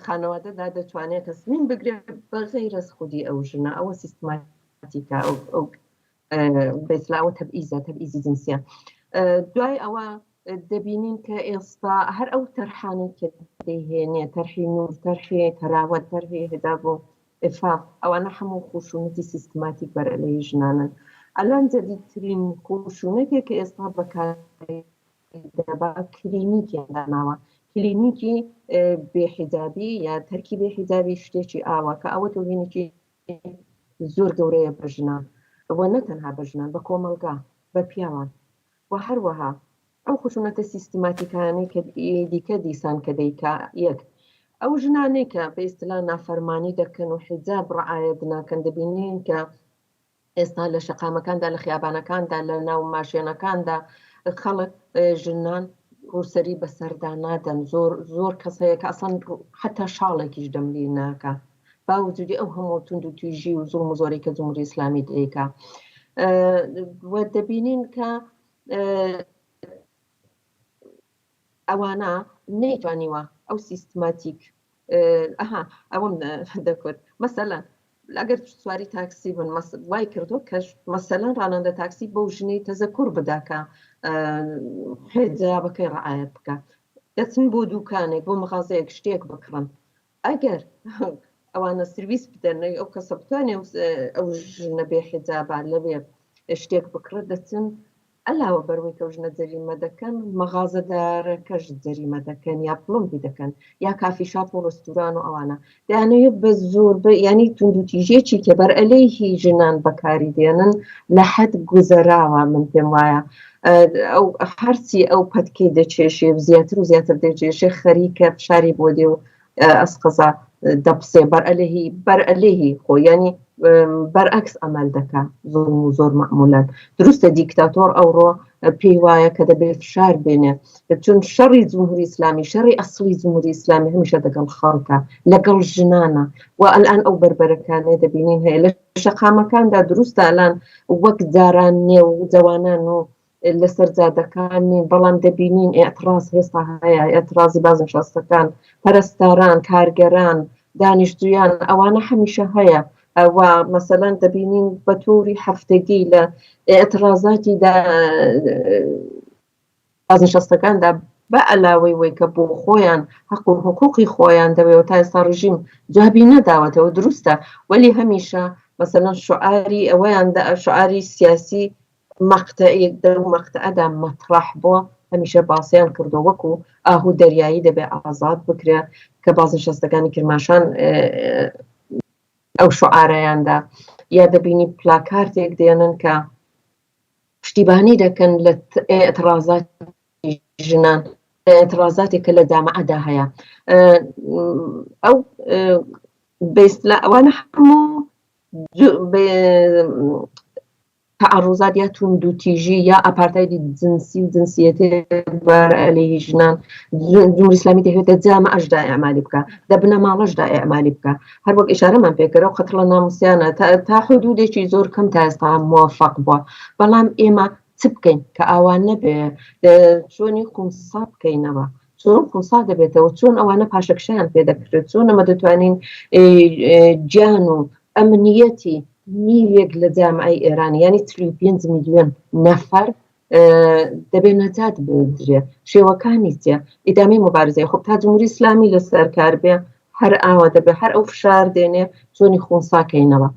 خانەوادەدا دەتوانێت تەسمیم بگرێ بە غەیرەز خودی ئەو ژنە ئەوە سیستماتیکە ئەو بەیسلا ئەوە تەبئیزە تەبئیزی جنسیە دوای ئەوە دەبینین کە ئێستا هەر ئەو تەرحانەی کە دەیهێنێ تەرحی نور تەرحی تەراوەت تەرحی حجاب و عفاف ئەوانە هەموو خشونەتی سیستماتیک بەرئەلەی ژنانن ئەلان جەدیدترین خشونەتێک کە ئێستا بەکاری دەبا کلینیکیان داناوە کلینیکی بێحیجابی یا تەرکی بێحیجابی شتێکی ئاوا کە ئەوە تۆهینێکی زۆر گەورەیە بە ژنان و نە تەنها بە ژنان بە کۆمەڵگا بە پیاوان و هەروەها ئەو خشونەتە سیستماتیکانەی کە دیکە دیسان کە دەیکا یەک ئەو ژنانەی کە بە ئیستلا نافەرمانی دەکەن و حیجاب ڕعایەت ناکەن دەبینین کە ئێستا لە شەقامەکاندا لە خیابانەکاندا لە ناو ماشێنەکاندا خەڵک ژنان ڕووسەری بەسەردا نادەن زۆر زۆر کەس هەیە کە ئەسڵەن حتا شاڵێکیش دەملی ناکا با وجودی ئەو هەموو توند و تویژی و زوڵم و زۆری کە جمهوری ئیسلامی دەیکا و دەبینین کە ئەوانە. نەیتوانیوە ئەو سیستماتیک ئەها ئەوەم دەکوت مەسەلەن ئەگەر سواری تاکسی بن وای کردو کە مەسەلەن ڕانەندە تاکسی بەو ژنەی تەزەکور بدا کە حجابەکەی ڕعایەت بکە دەچن بۆ دوکانێک بۆ مغازەیەک شتێک بکڕن ئەگەر ئەوانە سرویس بدەن ئەو کەسە بتوانێ ئەو ژنە بێ حجابە لەوێ شتێک بکڕێت دەچن عەلاوە بەروەی کە ئەو ژنە جەریمە دەکەن مەغازەدارەکەش جەریمە دەکەن یا پڵۆمپی دەکەن یا کافی شاپ و ڕستوران و ئەوانە دەیانەوێت بە زۆر بە ینی توندوتیژیەکی کە بەرئەلەیهی ژنان بەکاری دێنن لە حەد گوزەراوە من پێم وایە ئەو هەرچی ئەو پەتکەی دەچێشێ و زیاتر و زیاتر دەچێشێ خەریکە فشاری بۆ دێ و ئەسقەزا دەپسێ بەرئەلەهی بەرئەلەهی خۆ ینی بەرعکس ئەمەل دەکا زۆر و زۆر مەعمولەن دروستە دیکتاتۆر ئەوڕۆ پێی وایە کە دەبێت فشار بێنێ چون شەڕی جمهوری ئیسلامی شەڕی ئەسڵی جمهوری ئیسلامی هەمیشە دەگەڵ خەڵکە لەگەڵ ژنانە و ئەلان ئەو بەربەرەکانێ دەبینین هەیە لە شەقامەکاندا دروستە ئەلان وەک جاران نێو جەوانان و لەسەر جادەکان نین بەڵام دەبینین ئێعتڕاز هێستا هەیە ئێعتڕازی بازنشەستەکان پەرستاران کارگەران دانیشتویان ئەوانە هەمیشە هەیە و مەسەلەن دەبینین بە تۆری هەفتەگی لە ئێعتڕازاتی بازنشەستەکاندا بە عەلاوەی وەی کە بۆ خۆیان حەق و حقوقی خۆیان دەوێ و تا ئێستا ڕژیم جوابی نەداوەتەوە دروستە وەلی هەمیشە مەسەلەن شعاری ئەوەیان شعاری سیاسی مەقتەعی دەو مەقتەعەدا مەتڕەح بووە هەمیشە باسیان کردووە وەکو ئاهوو دەریایی دەبێ ئازاد بکرێ کە بازنشەستەکانی کرماشان ئەو شعارەیاندا یا دەبینی پلاکارتێک دێنن کە پشتیبانی دەکەن لە ئێعتڕازاتی ژنان ئێعتڕازاتێک کە لە جامعەدا هەیە ئەو بەیستلا ئەوانە هەموو تەعەڕوزات یا توندوتیژی یا ئاپارتایدی جنسی و جنسیەتی بەر عەلەیهی ژنان جمهوری ئیسلامی دەیهەوێت دە جامعەشدا ئیعمالی بکا دە بنەماڵەشدا ئیعمالی بکا هەر وەک ئیشارەمان پێ کرد ئەو قەتڵە ناموسیانە تا تا حدودێکی زۆر کەم تا ئێستا موەفەق بووە بەڵام ئێمە چ بکەین کە ئاوا نەبێ چۆنی خونسا بکەینەوە چۆن خونسا دەبێتەوە چۆن ئەوانە پاشەکشەیان پێ دەکرێت چۆن ئەمە دەتوانین گیان و ئەمنیەتی نیوێک لە جامعەی ئێران یانی 45 میلیۆن نەفەر دەبێ نەجات بدرێ شێوەکانی چیە ئیدامەی مبارزەی خۆ تا جمهوری ئیسلامی لەسەر کار بێ هەر ئاوا دەبێ هەر ئەو فشار دێنێ چۆنی خونساکەینەوە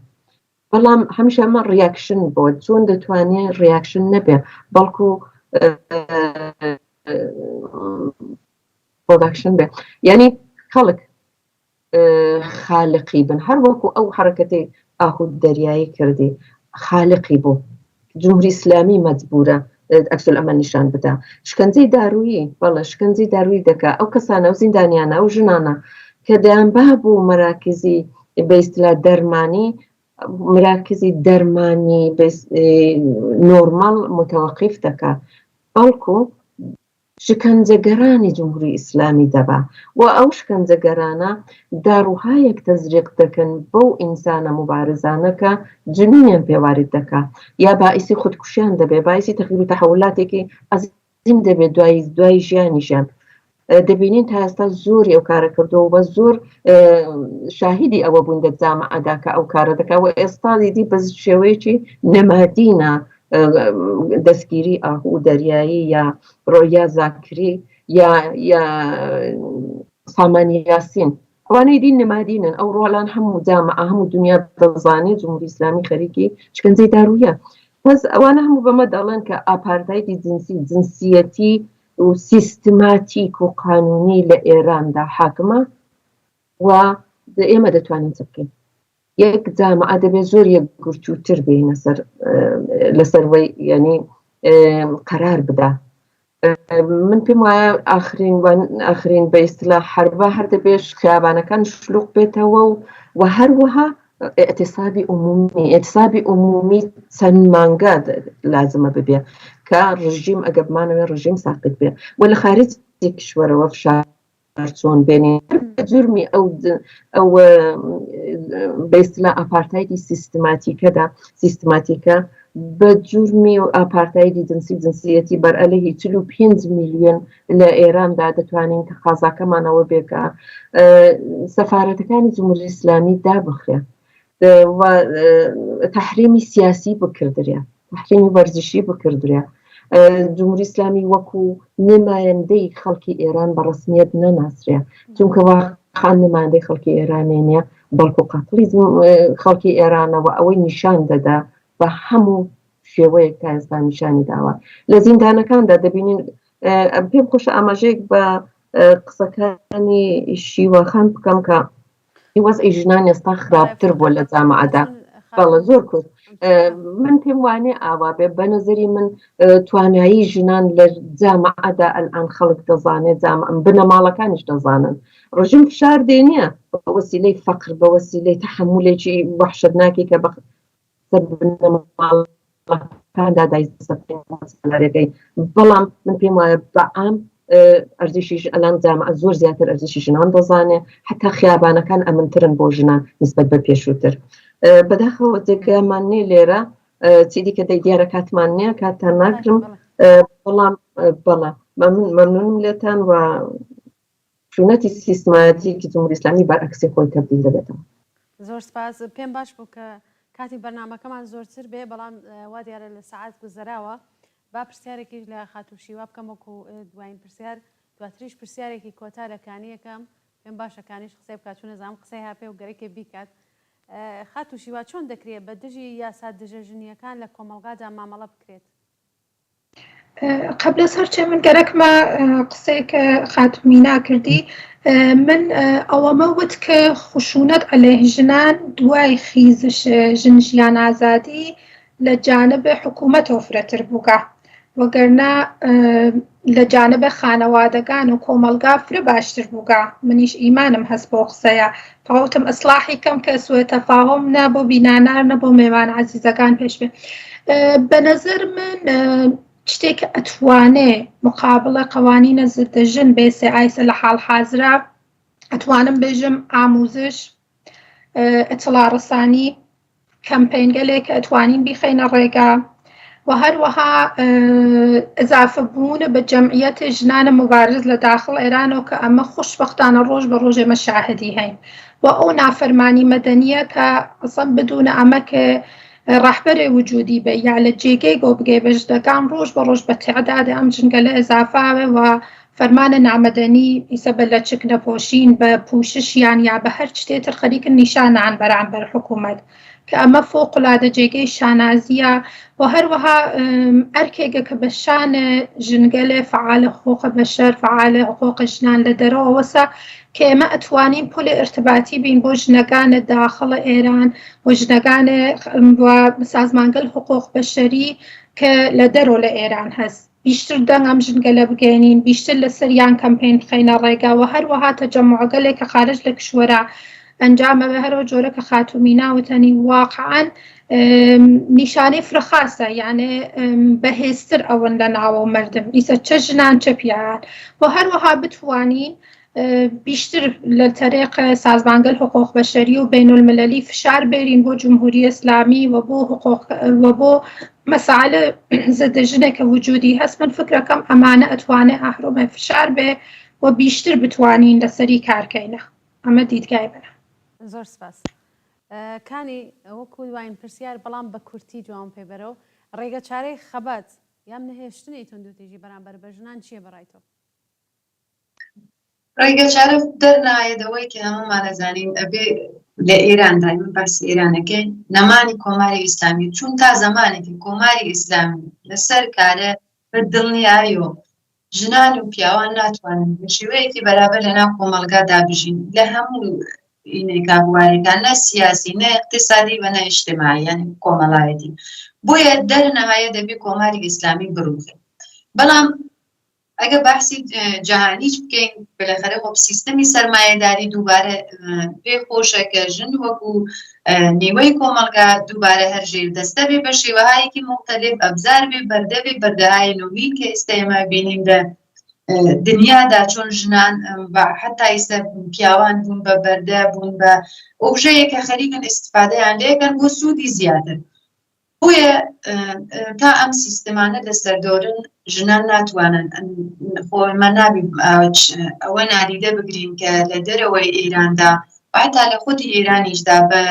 بەڵام هەمیشە ئەمە reaction بۆ چۆن دەتوانێ reaction نەبێ بەڵکو production بێ یعنی خەڵک خالقی بن هەر وەکو ئەو حەرەکەتەی ئاهو دەریایی کردی خالقی بوو جمهوری ئیسلامی مەجبورە عکس العمل نیشان بدا شکەنجەی دارویی بەڵێ شکەنجەی دارویی دەکا ئەو کەسانە ئەو زیندانیانە ئەو ژنانە کە دەیانبا بۆ مەراکزی بە ئیستلا دەرمانی مراکزی دەرمانی نۆرمەڵ متوقف دەکا بەڵکو شکەنجەگەرانی جمهوری ئیسلامی دەبا و ئەو شکەنجەگەرانە داروهایەک تەزریق دەکەن بەو ئینسانە موبارزانە کە جنونیان پێ وارد دەکا یا باعیسی خودکوشیان دەبێ باعیسی تەغیر و تەحەولاتێکی عەزیم دەبێ دوای دوای ژیانیشیان دەبینین تا ئێستا زۆری ئەو کارە کردووە و بە زۆر شاهیدی ئەوە بوون لە جامعەدا کە ئەو کارە دەکا و ئێستا دیدی بە شێوەیەکی نەمادینە دەستگیری ئاهوو دەریایی یا ڕۆیا زاکری یا یا سامان یاسین ئەوانەی دی نمادینن ئەو ڕۆلان هەموو جامعە هەموو دنیا دەزانێت جمهوری ئیسلامی خەریکی شکنجەی دارویە پس ئەوانە هەموو بەمە دەڵێن کە ئاپارتایدی جنسی جنسیەتی و سیستماتیک و قانونی لە ئێراندا حاکمە و ئێمە دەتوانین چ بکەین یەک جامعە دەبێت زۆر یەکگرتووتر بێنە سەر لەسەر وەی یعنی قەرار بدا من پێم وایە ئاخرین ئاخرین بە ئیستلا حربە هەر دەبێت خیابانەکان شلوق بێتەوە و و هەروەها اعتصابی عمومی اعتصابی عمومی چەند مانگە لازمە ببێ کە ڕژیم ئەگە بمانەوێ ڕژیم ساقط بێ و لە خارج کشوەرەوە فشار چۆن بێنین بە جورمی ئەو ئەو بە ئیستلا ئاپارتایدی سیستماتیکەدا سیستماتیکە. بە جورمی و ئاپارتایدی جنسی و جنسیەتی بەرئەلەهی 45 میلیۆن لە ئێراندا دەتوانین تەقازاکەمان ئەوە بێ کە سەفارەتەکانی جمهوری ئیسلامی دابخرێ و تەحریمی سیاسی بکردرێ تەحریمی وەرزشی بکردرێ جمهوری ئیسلامی وەکو نمایندەی خەڵکی ئێران بە ڕسمیت نەناسرێ چونکە واقعا نمایندەی خەڵکی ئێرانێ نیە بەڵکو قاتڵی خەڵکی ئێرانەوە ئەوەی نیشان دەدا بە هەموو شێوەیەک تا ئێستا نیشانی داوە لە زیندانەکاندا دەبینین پێم خۆشە ئاماژەیەک بە قسەکانی شیوەخان بکەم کە وەزعی ژنان ئێستا خراپتر بووە لە جامعەدا بەڵێ زۆر کورت من پێم وانێ ئاوا بێ بە نظری من توانایی ژنان لە جامعەدا ئەلان خەڵک دەزانێت جامعە بنەماڵەکانیش دەزانن ڕژیم فشار دێ نییە بە وەسیلەی فەقر بە وەسیلەی تەحەمولێکی وەحشەتناکی کە بە سەر بنەماڵەکاندا دایسەپێنەکەی بەڵام من پێم وایە بە عام ئەرزشی ئەلان جامعە زۆر زیاتر ئەرزشی ژنان دەزانێ حتا خیابانەکان ئەمنترن بۆ ژنان نسبەت بە پێشووتر بەداخەوە جێگامان نییە لێرە چیدی کە دەی دیارە کاتمان نییە کاتتان ناگرم بەڵام بەڵێ مەمنونم لێتان و خشونەتی سیستماتیکی جمهوری ئیسلامی بەرعەکسی خۆی تەبدیل دەبێتەوە. زۆر سپاس. پێم باش بوو کە کاتی بەرنامەکەمان زۆرتر بێ بەڵام وا دیارە لە سەعات گوزەراوە. با پرسیارێکیش لە خاتوو شیوا بکەم وەکو دوایین پرسیار دواتریش پرسیارێکی کۆتا لە کانی ئەکەم پێم باشە کانیش قسەی بکات چون ئەزانم قسەی هاپێ و گەرەکێ بیکات. خاتوو شیوا چۆن دەکرێ بە دژی یاسا دژە ژنییەکان لە کۆمەڵگادا مامەڵە بکرێت؟ قبل از هەرچێ من گەرەکمە قسەی کە خاتوو مینا کردی من ئەوەمە وت کە خشونەت عەلەیه ژنان دوای خیزش ژن ژیان ئازادی لە جانب حکوومەتەوە فرەتر بووگە وەگەرنا لە جانب خانەوادەگان و کۆمەڵگا فرە باشتر بووگە منیش ئیمانم هەس بۆ قسەیە فەوتم ئیسڵاحی کەم کە سوء تەفاهم نە بۆ بینانار نە بۆ مێوان عەزیزەکان پێش بێ بە نەزەر من شتێک کە ئەتوانێ مقابڵە قەوانینە زدە ژن بێ سێ ئایسە لە حاڵ حازرا ئەتوانم بێژم ئاموزش ئیتڵاع ڕسانی کەمپەینگەلێک کە ئەتوانین بیخەینە ڕێگا و هەروەها ئەزافە بوون بە جەمعیەت ژنانە موبارز لە داخڵ ئێرانەوە کە ئەمە خوشبەختانە ڕۆژ بە ڕۆژ ئێمە شاهدی هەین و ئەو نافەرمانی مەدەنیە کە ئەسڵەن بدونە ئەمە کە ڕەهبەرێ وجودی بێ یا لە جێگەیگەوە بگەی بە ژنەکان ڕۆژ بە ڕۆژ بە تعداد ئەم ژنگەلە ئەزافاوێ و فەرمانە نامەدەنی ئیسە بە لەچک نەپۆشین بە پوششیان یا بە هەر چتێ تر خەریکن نیشانان بەرامبەر حکوومەت کە ئەمە فۆقلادە جێگەی شانازیە و هەروەها ئەرکێکە کە بە شان ژنگەلێ فعال حقوق بەشەر فعال حقوق ژنان لە دەرەوە وەسە کە ئێمە ئەتوانین پۆلی ئرتباتی بین بۆ ژنەکانە داخڵ ئێران و ژنەکان و سازمانگەل حقوق بەشەری کە لە دەرەوە لە ئێران هەست بیشتر دەنگ ئەم ژنگەلە بگەێنین بیشتر لەسەریان کەمپین بخەینە ڕێگا و هەروەها تەجەموعگەلێک کە خارج لە کشوەرە ئەنجامەوێ هەرەو جۆرە کە خاتوو مینا وتەنی واقعا نیشانەی فرە خاسە یانێ بەهێزتر ئەون لە ناوە مردم ئیسە چە ژنان چە پیاوان و هەروەها بتوانین بیشتر لە تەرێق سازمانگەل حقوق بەشەری و بین المللی فشار بێرین بۆ جمهوری ئسلامی و بۆ حقوق و بۆ مەسائل زد ژنێ کە وجودی هەست من فکرەکەم ئەمانە ئەتوانێ ئەهرۆمێ فشار بێ و بیشتر بتوانین لەسەری کارکەینە ئەمە دیدگای منە. زۆر سپاس. کانی وەکو دواین پرسیار بەڵام بە کورتی جوابم پێ بەرەوە ڕێگە چارەی خەبات یان نەهێشتنی توندوتیژی بەرامبەر بە ژنان چیە بەڕای تۆ؟ ڕێگە چارە دەرنایەت ئەوەی کە هەموومان ئەزانین ئەبێ لە ئێراندا من باسی ئێرانەکەی نەمانی کۆماری ئیسلامی چون تا زەمانێکی کۆماری ئیسلامی لەسەر کارە بە دڵنیاییەوە ژنان و پیاوان ناتوانن بە شێوەیەکی بەرابەر لەناو کۆمەڵگادا بژین لە هەموو ئینێکا بوارێکان نە سیاسی نە اقتصادی و نە اجتماعی یعنی کۆمەڵایەتی بۆیە دەرنهایە دەبێ کۆماری ئیسلامی بڕوخێ بەڵام ئەگە باسی جەهانیش بکەین بلەخەرە خۆ سیستەمی سەرمایەداری دووبارە پێ خۆشە کە ژن وەکو نیوەی کۆمەڵگا دووبارە هەر ژێر دەستە بێ بە شێوەهایەکی مختلف ئەبزار بێ بەردە بێ بەردەهای نوین کە ئێستا ئێمە بینین لە دنیادا چۆن ژنان حتا ئیستا پیاوان بوون بە بەردە بوون بە ئۆبژەیە کە خەریکن ئیسیفادەیان لێکەن بۆ سوودی زیاتر. بۆیە تا ئەم سیستمانە لەسەر دۆرن ژنان ناتوانن خۆ ئێمە نابی ئەوە نادیدە بگرین کە لە دەرەوەی ئێراندا تا لە خودی ئێرانیشدا بە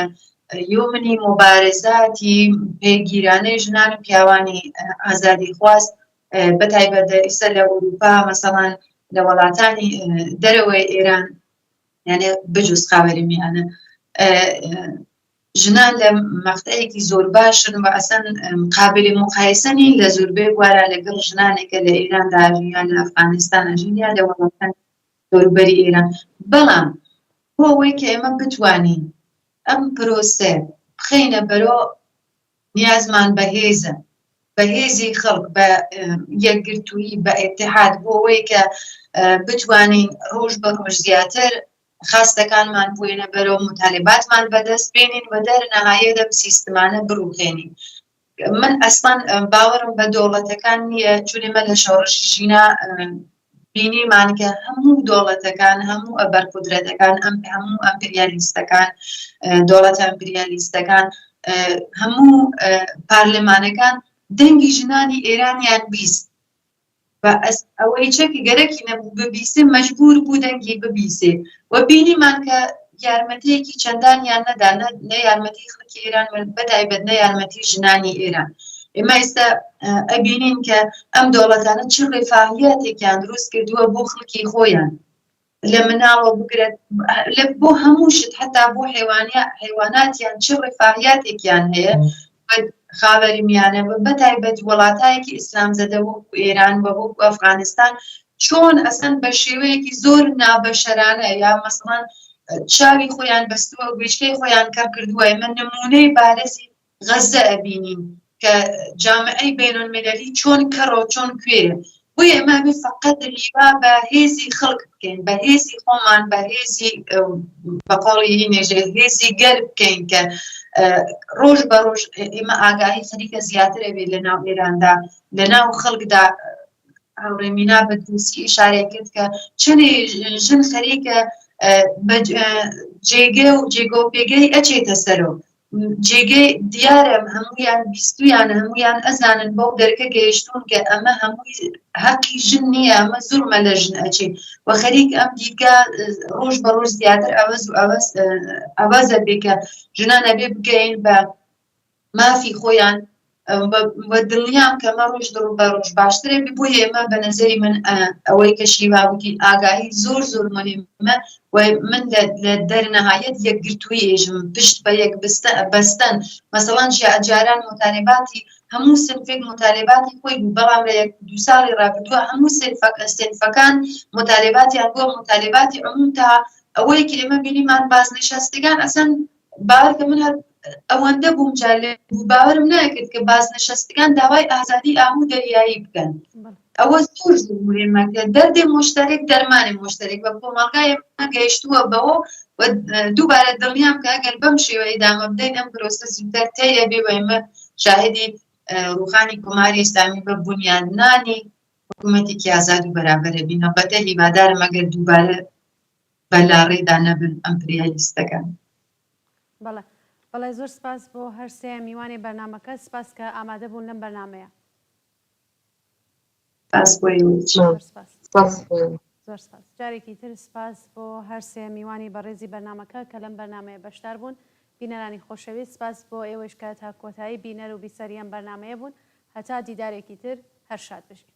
یومنی مبارزاتی پێگیرانەی ژنان و پیاوانی ئازادی خواست بە تایبەت ئیستا لە ئەوروپا مەسەڵەن لە وڵاتانی دەرەوەی ئێران یعنی بجوز خاوەری میانە ژنان لە مەقتەعێکی زۆر باشن و ئەسەن قابلی مقایسە نین لە زۆربەی بوارا لەگەڵ ژنانێک کە لە ئێراندا ئەژین یان لە ئەفغانستان ئەژین یان لە وڵاتانی دەوروبەری ئێران بەڵام بۆ ئەوەی کە ئێمە بتوانین ئەم پرۆسە بخەینە بەرۆ نیازمان بەهێزە بە هێزی خەڵک بە یەکگرتوویی بە ئیتحاد بۆ ئەوەی کە بتوانین ڕۆژ بە ڕۆژ زیاتر خاستەکانمان بوێنە بەرەو متالباتمان بەدەست بێنین و دەر نهایەت ئەم سیستمانە بڕوخێنین. من ئەسڵەن باوەڕم بە دەوڵەتەکان نییە چون ئێمە لە شۆڕشی ژینا بینیمان کە هەموو دەوڵەتەکان هەموو ئەبەرقودرەتەکان ئەم هەموو ئەمپریالیستەکان دەوڵەتە ئەمپریالیستەکان هەموو پارلمانەکان دەنگی ژنانی ئێرانیان 20 بە ئەوەی چەکی گەرەکی نەبوو ببیسێ مەجبور بوو دەنگی ببیسێ و بینیمان کە یارمەتیەکی چەندانیان نەدا نە یارمەتی خەڵکی ئێران بەتایبەت نە یارمەتی ژنانی ئێران ئێمە ئێستا ئەبینین کە ئەم دەوڵەتانە چ ڕێفاهیاتێکیان دروست کردووە بۆ خەڵکی خۆیان لە مناڵەوە بگرە لە بۆ هەموو شت هەتا بۆ حێوانیا حێواناتیان چ ڕفاهیاتێکیان هەیە خاوەری میانە بە تایبەت وڵاتایەکی ئیسلام زەدە وەکو ئێران و وەکو ئەفغانستان چۆن ئەسەن بە شێوەیەکی زۆر نابەشەرانە یا مەسەڵەن چاوی خۆیان بەستووە گوێچکەی خۆیان کەڕ کردووە ئێمە نمونەی بارزی غەززە ئەبینین کە جامعەی بەینولمیلەلی چۆن کەڕە و چۆن کوێرە بۆیە ئێمە ئەبێ فەقەت هیوا بە هێزی خەڵک بکەین بە هێزی خۆمان بە هێزی بە قۆڵی هینێژێ هێزی گەل بکەین کە ڕۆژ بە ڕۆژ ئێمە ئاگاهی خەریکە زیاتر ئەبێت لە ناو ئێراندا لە ناو خەڵکدا هاوڕێ مینا بە دروستی ئیشارەی کرد کە چەنێ ژن خەریکە بە جێگە و جێگە و پێگەی ئەچێتە سەرەوە جێگەی دیارە هەموویان بیستویانە هەموویان ئەزانن بەو دەرکە گەیشتوون کە ئەمە هەمووی هەقی ژن نییە ئەمە زوڵمە لە ژن ئەچێ و خەریک ئەم دیدگا ڕۆژ بە ڕۆژ زیاتر ئەوەز و ئەوەز ئەوەزە بێ کە ژنان ئەبێ بگەین بە مافی خۆیان و دڵنیام کە ئەمە ڕۆژ دڕ بە ڕۆژ باشترە بێ بۆیە ئێمە بە نەزەری من ئەوەی کە شیوا وتی ئاگاهی زۆر زۆر مهمە و من لە دەرنەهایەت یەکگرتوویی ئێژم پشت بە یەک بەستن مەسەڵەن جاران متالباتی هەموو سنفێک متالباتی خۆی بوو بەڵام لە یەک دوو ساڵی ڕابردووە هەموو سنفەکان متالباتیان بووە متالباتی عموم تا ئەوەی کە ئێمە بینیمان بازنشەستگان ئەسەن باوەڕکە من هەر ئەوەندە بووم جار لێ بوو باوەرم ناکرد کە بازنشەستگان داوای ئازادی ئاهوو دەریایی بکەن ئەوە زۆر زۆر مهمە کە دەردێ مشتەرێک دەرمانێ مشتەرێک بە کۆمەڵگای ئێمە گەیشتووە بەوە و دووبارە دڵنیام کە ئەگەر بەم شێوەیە ئیدامە بدەین ئەم پرۆسە زووتر تەی ئەبێ و ئێمە شاهدی ڕووخانی کۆماری ئیسلامی بە بونیادنانی حکوومەتێکی ئازاد و بەرابەر ئەبین هەڵبەتە هیوادارم ئەگەر دووبارە بە لاڕێدا نەبن ئەمپریالیستەکان. بەڵێ بەڵێ زۆر سپاس بۆ هەر سێ میوانی بەرنامەکە سپاس کە ئامادە بوون لەم بەرنامەیە. سپاس بۆ ئێوەیش. زۆر سپاس. سپاس بۆ ئێوە. زۆر سپاس. جارێکی تر سپاس بۆ هەر سێ میوانی بەڕێزی بەرنامەکە کە لەم بەرنامەیە بەشدار بوون. بینەرانی خۆشەویست سپاس بۆ ئێوەیش کە تا کۆتایی بینەر و بیسەری ئەم بەرنامەیە بوون. هەتا دیدارێکی تر هەر شاد بژین.